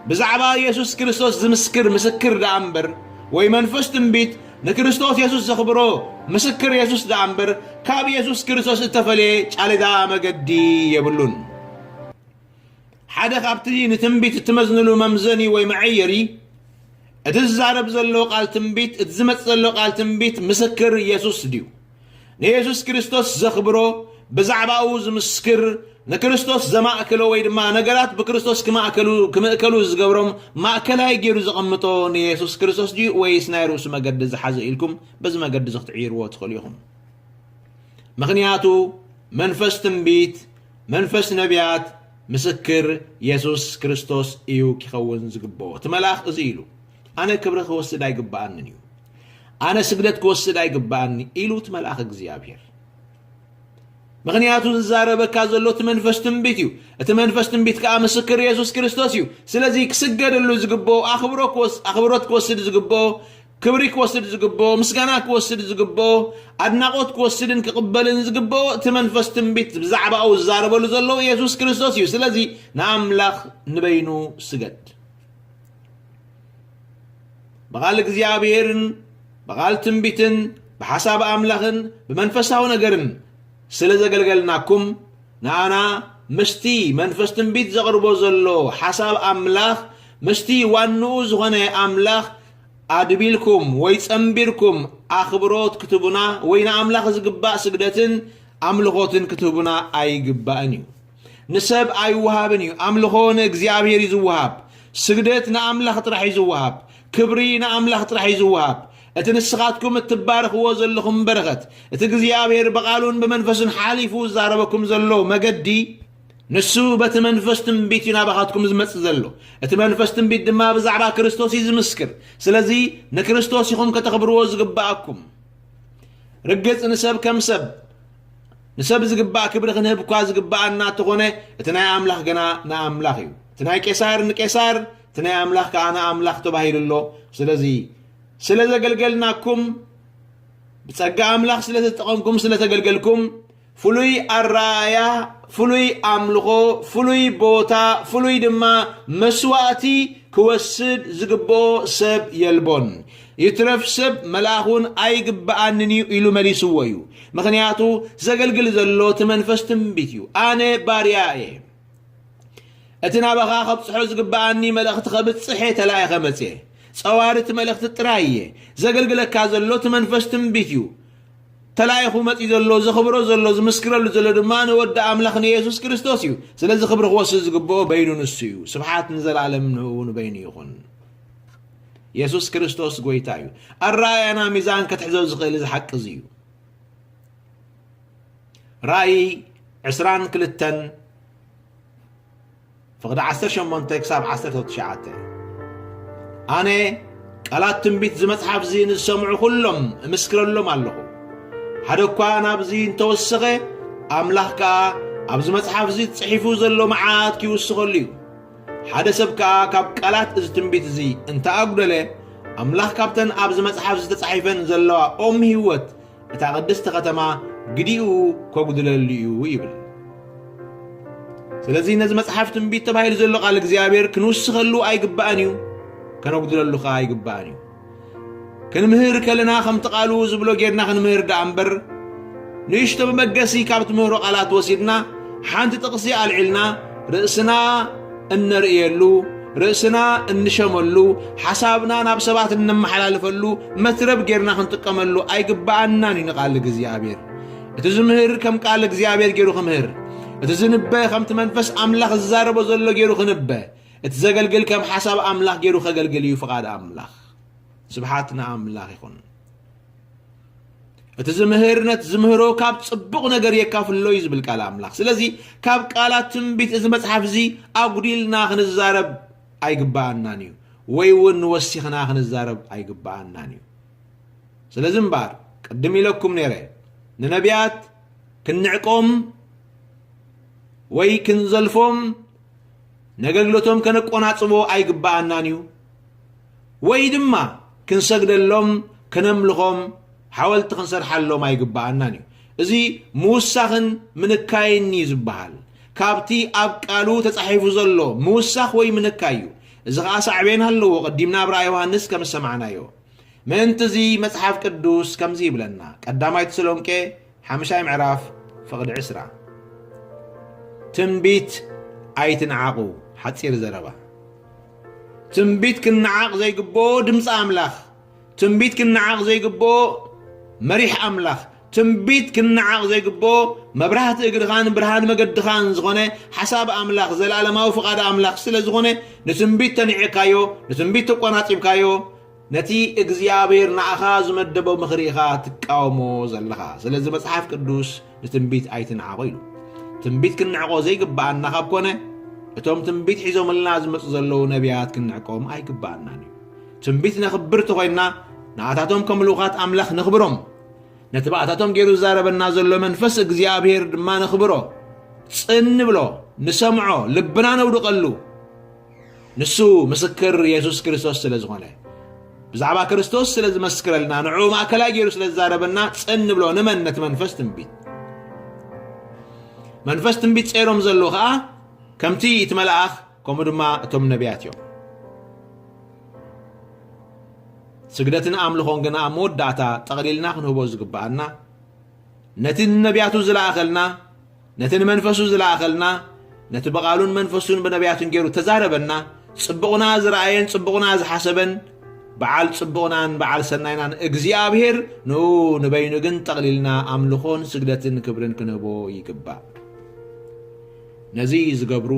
ብዛዕባ የሱስ ክርስቶስ ዝምስክር ምስክር ደኣ እምበር፣ ወይ መንፈስ ትንቢት ንክርስቶስ የሱስ ዘኽብሮ ምስክር የሱስ ደኣ እምበር፣ ካብ የሱስ ክርስቶስ እተፈልየ ጫሌዳ መገዲ የብሉን። ሓደ ካብቲ ንትንቢት እትመዝንሉ መምዘኒ ወይ መዐየሪ፣ እቲ ዝዛረብ ዘሎ ቃል ትንቢት፣ እቲ ዝመጽእ ዘሎ ቃል ትንቢት ምስክር የሱስ ድዩ? ንየሱስ ክርስቶስ ዘኽብሮ፣ ብዛዕባኡ ዝምስክር፣ ንክርስቶስ ዘማእክሎ ወይ ድማ ነገራት ብክርስቶስ ክማእከሉ፣ ክምእከሉ ዝገብሮም ማእከላይ ገይሩ ዘቐምጦ ንየሱስ ክርስቶስ ድዩ ወይስ ናይ ርእሱ መገዲ ዝሓዘ ኢልኩም በዚ መገዲ እዚ ክትዕይርዎ ትኽእሉ ኢኹም። ምኽንያቱ መንፈስ ትንቢት፣ መንፈስ ነቢያት፣ ምስክር የሱስ ክርስቶስ እዩ ኪኸውን ዝግብኦ። እቲ መልኣኽ እዚ ኢሉ፣ "ኣነ ክብሪ ክወስድ ኣይግብኣንን እዩ፣ ኣነ ስግደት ክወስድ ኣይግብኣኒ" ኢሉ እቲ መልኣኽ እግዚኣብሔር። ምኽንያቱ ዝዛረበካ ዘሎ እቲ መንፈስ ትንቢት እዩ። እቲ መንፈስ ትንቢት ከኣ ምስክር የሱስ ክርስቶስ እዩ። ስለዚ ክስገደሉ ዝግብኦ፣ ኣኽብሮ ክወስ-፣ ኣኽብሮት ክወስድ ዝግብኦ፣ ክብሪ ክወስድ ዝግብኦ፣ ምስጋና ክወስድ ዝግብኦ፣ ኣድናቖት ክወስድን ክቕበልን ዝግብኦ እቲ መንፈስ ትንቢት ብዛዕባኡ ዝዛረበሉ ዘሎ የሱስ ክርስቶስ እዩ። ስለዚ ንኣምላኽ ንበይኑ ስገድ። ብቓል እግዚኣብሔርን ብቓል ትንቢትን ብሓሳብ ኣምላኽን ብመንፈሳዊ ነገርን ስለ ዘገልገልናኩም፣ ንኣና ምስቲ መንፈስ ትንቢት ዘቕርቦ ዘሎ ሓሳብ ኣምላኽ፣ ምስቲ ዋንኡ ዝኾነ ኣምላኽ ኣድቢልኩም ወይ ጸንቢርኩም ኣኽብሮት ክትህቡና ወይ ንኣምላኽ ዝግባእ ስግደትን ኣምልኾትን ክትህቡና ኣይግባእን እዩ። ንሰብ ኣይወሃብን እዩ። ኣምልኾ ንእግዚኣብሔር እዩ ዝወሃብ። ስግደት ንኣምላኽ ጥራሕ እዩ ዝወሃብ። ክብሪ ንኣምላኽ ጥራሕ እዩ ዝወሃብ። እቲ ንስኻትኩም እትባረኽዎ ዘለኹም በረኸት፣ እቲ እግዚኣብሔር ብቓሉን ብመንፈሱን ሓሊፉ ዝዛረበኩም ዘሎ መገዲ፣ ንሱ በቲ መንፈስ ትንቢት እዩ ናባኻትኩም ዝመጽእ ዘሎ። እቲ መንፈስ ትንቢት ድማ ብዛዕባ ክርስቶስ እዩ ዝምስክር። ስለዚ ንክርስቶስ ኢኹም ከተኽብርዎ ዝግብኣኩም። ርግጽ ንሰብ ከም ሰብ፣ ንሰብ ዝግባእ ክብሪ ክንህብ እኳ ዝግብኣና እንተኾነ፣ እቲ ናይ ኣምላኽ ግና ንኣምላኽ እዩ። እቲ ናይ ቄሳር ንቄሳር፣ እቲ ናይ ኣምላኽ ከኣ ንኣምላኽ ተባሂሉ ኣሎ። ስለዚ ስለ ዘገልገልናኩም፣ ብጸጋ ኣምላኽ ስለ ተጠቐምኩም፣ ስለ ተገልገልኩም፣ ፍሉይ ኣረኣእያ፣ ፍሉይ ኣምልኾ፣ ፍሉይ ቦታ፣ ፍሉይ ድማ መስዋእቲ ክወስድ ዝግብኦ ሰብ የልቦን። ይትረፍ ሰብ መልኣኹን ኣይግብኣንን እዩ ኢሉ መሊስዎ እዩ። ምኽንያቱ ዘገልግል ዘሎ እቲ መንፈስ ትንቢት እዩ። ኣነ ባርያ እየ። እቲ ናባኻ ከብጽሖ ዝግብኣኒ መልእኽቲ ከብጽሕ እየ ተላኢኸ መጽየ። ጸዋሪ እቲ መልእኽቲ ጥራይ እየ። ዘገልግለካ ዘሎ እቲ መንፈስ ትንቢት እዩ። ተላኢኹ መጺኡ ዘሎ፣ ዘኽብሮ ዘሎ፣ ዝምስክረሉ ዘሎ ድማ ንወዲ ኣምላኽ ንየሱስ ክርስቶስ እዩ። ስለዚ ክብሪ ክወስድ ዝግብኦ በይኑ ንሱ እዩ። ስብሓት ንዘለኣለም ንዕኡ ንበይኑ ይኹን። የሱስ ክርስቶስ ጐይታ እዩ። ኣረኣእያና ሚዛን ከትሕዞ ዝኽእል እዚ ሓቂ እዚ እዩ። ራእይ ዕስራን ክልተን ፍቕዲ ዓሰርተ ሸሞንተ ክሳብ ዓሰርተ ትሽዓተ። ኣነ ቃላት ትንቢት እዚ መጽሓፍ እዚ ንዝሰምዑ ኩሎም እምስክረሎም ኣለኹ። ሓደ እኳ ናብዚ እንተወሰኸ፣ ኣምላኽ ከኣ ኣብዚ መጽሓፍ እዚ ጽሒፉ ዘሎ መዓት ክይውስኸሉ እዩ። ሓደ ሰብ ከኣ ካብ ቃላት እዚ ትንቢት እዚ እንተ ኣጉደለ፣ ኣምላኽ ካብተን ኣብዚ መጽሓፍ እዚ ተጻሒፈን ዘለዋ ኦም ህይወት እታ ቅድስቲ ከተማ ግዲኡ ከጉድለሉ እዩ ይብል። ስለዚ ነዚ መጽሓፍ ትንቢት ተባሂሉ ዘሎ ቃል እግዚኣብሔር ክንውስኸሉ ኣይግባእን እዩ፣ ከነጉድለሉ ኸኣ ኣይግባእን እዩ። ክንምህር ከለና ከምቲ ቃሉ ዝብሎ ጌርና ክንምህር ደኣ እምበር፣ ንእሽቶ መበገሲ ካብ ትምህሮ ቃላት ወሲድና፣ ሓንቲ ጥቕሲ ኣልዒልና፣ ርእስና እነርእየሉ፣ ርእስና እንሸመሉ፣ ሓሳብና ናብ ሰባት እነመሓላልፈሉ መትረብ ጌርና ክንጥቀመሉ ኣይግብኣናን እዩ ንቃል እግዚኣብሔር። እቲ ዝምህር ከም ቃል እግዚኣብሔር ገይሩ ክምህር፣ እቲ ዝንበ ከምቲ መንፈስ ኣምላኽ ዝዛረቦ ዘሎ ገይሩ ክንበ፣ እቲ ዘገልግል ከም ሓሳብ ኣምላኽ ገይሩ ከገልግል እዩ ፍቓድ ኣምላኽ። ስብሓት ንኣምላኽ ይኹን። እቲ ዝምህር ነቲ ዝምህሮ ካብ ጽቡቕ ነገር የካፍሎ እዩ ዝብል ቃል ኣምላኽ። ስለዚ ካብ ቃላት ትንቢት እዚ መጽሓፍ እዚ ኣጉዲልና ክንዛረብ ኣይግብኣናን እዩ፣ ወይ እውን ወሲኽና ክንዛረብ ኣይግብኣናን እዩ። ስለዚ እምበኣር ቅድም ኢለኩም ነይረ፣ ንነቢያት ክንዕቆም ወይ ክንዘልፎም፣ ነገልግሎቶም ከነቆናጽቦ ኣይግብኣናን እዩ። ወይ ድማ ክንሰግደሎም፣ ከነምልኾም፣ ሓወልቲ ክንሰርሓሎም ኣይግብኣናን እዩ። እዚ ምውሳኽን ምንካይን እዩ ዝበሃል። ካብቲ ኣብ ቃሉ ተጻሒፉ ዘሎ ምውሳኽ ወይ ምንካይ እዩ። እዚ ኸኣ ሳዕቤን ኣለዎ፣ ቀዲምና ኣብ ራእይ ዮሃንስ ከም ዝሰማዕናዮ። ምእንቲ እዚ መጽሓፍ ቅዱስ ከምዚ ይብለና፣ ቀዳማይ ተሰሎንቄ ሓምሻይ ምዕራፍ ፍቕዲ ዕስራ። ትንቢት ኣይትንዓቑ፣ ሓጺር ዘረባ። ትንቢት ክንዓቕ ዘይግብኦ ድምፂ ኣምላኽ፣ ትንቢት ክንዓቕ ዘይግብኦ መሪሕ ኣምላኽ፣ ትንቢት ክንዓቕ ዘይግብኦ መብራህቲ እግርኻን ብርሃን መገድኻን ዝኾነ ሓሳብ ኣምላኽ፣ ዘለኣለማዊ ፍቓድ ኣምላኽ ስለ ዝኾነ፣ ንትንቢት ተኒዕካዮ፣ ንትንቢት ተቆናጺብካዮ፣ ነቲ እግዚኣብሔር ንኣኻ ዝመደቦ ምኽሪ ኢኻ ትቃወሞ ዘለኻ። ስለዚ መጽሓፍ ቅዱስ ንትንቢት ኣይትንዓቖ ኢሉ። ትንቢት ክንዕቖ ዘይግብኣና ካብ ኮነ፣ እቶም ትንቢት ሒዞምልና ዝመጹ ዘለዉ ነቢያት ክንዕቆም ኣይግብኣናን እዩ። ትንቢት ነኽብር ተኾይንና፣ ንኣታቶም ከም ልኡኻት ኣምላኽ ነኽብሮም። ነቲ ብኣታቶም ገይሩ ዝዛረበና ዘሎ መንፈስ እግዚኣብሔር ድማ ነኽብሮ፣ ጽን ንብሎ፣ ንሰምዖ፣ ልብና ነውድቐሉ። ንሱ ምስክር የሱስ ክርስቶስ ስለ ዝኾነ፣ ብዛዕባ ክርስቶስ ስለ ዝመስክረልና፣ ንዕኡ ማእከላይ ገይሩ ስለ ዝዛረበና ጽን ንብሎ። ንመን? ነቲ መንፈስ ትንቢት። መንፈስ ትንቢት ጸይሮም ዘለዉ ኸኣ ከምቲ እቲ መልኣኽ ከምኡ ድማ እቶም ነቢያት እዮም። ስግደትን ኣምልኾን ግና ኣብ መወዳእታ ጠቕሊልና ክንህቦ ዝግብኣና፣ ነቲ ንነቢያቱ ዝለኣኸልና፣ ነቲ ንመንፈሱ ዝለኣኸልና፣ ነቲ ብቓሉን መንፈሱን ብነቢያቱን ገይሩ ተዛረበና፣ ጽቡቕና ዝረኣየን ጽቡቕና ዝሓሰበን በዓል ጽቡቕናን በዓል ሰናይናን እግዚኣብሔር፣ ንኡ ንበይኑ ግን ጠቕሊልና ኣምልኾን ስግደትን ክብርን ክንህቦ ይግባእ። ነዚ ዝገብሩ፣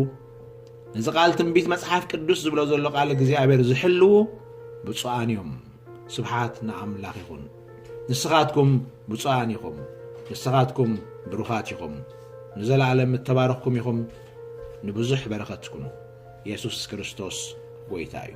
ነዚ ቃል ትንቢት መጽሓፍ ቅዱስ ዝብሎ ዘሎ ቃል እግዚኣብሔር ዝሕልዉ ብፁዓን እዮም። ስብሓት ንኣምላኽ ይኹን። ንስኻትኩም ብፁዓን ኢኹም። ንስኻትኩም ብሩኻት ኢኹም። ንዘለኣለም እተባረኽኩም ኢኹም። ንብዙሕ በረኸት ኩኑ። የሱስ ክርስቶስ ጐይታ እዩ።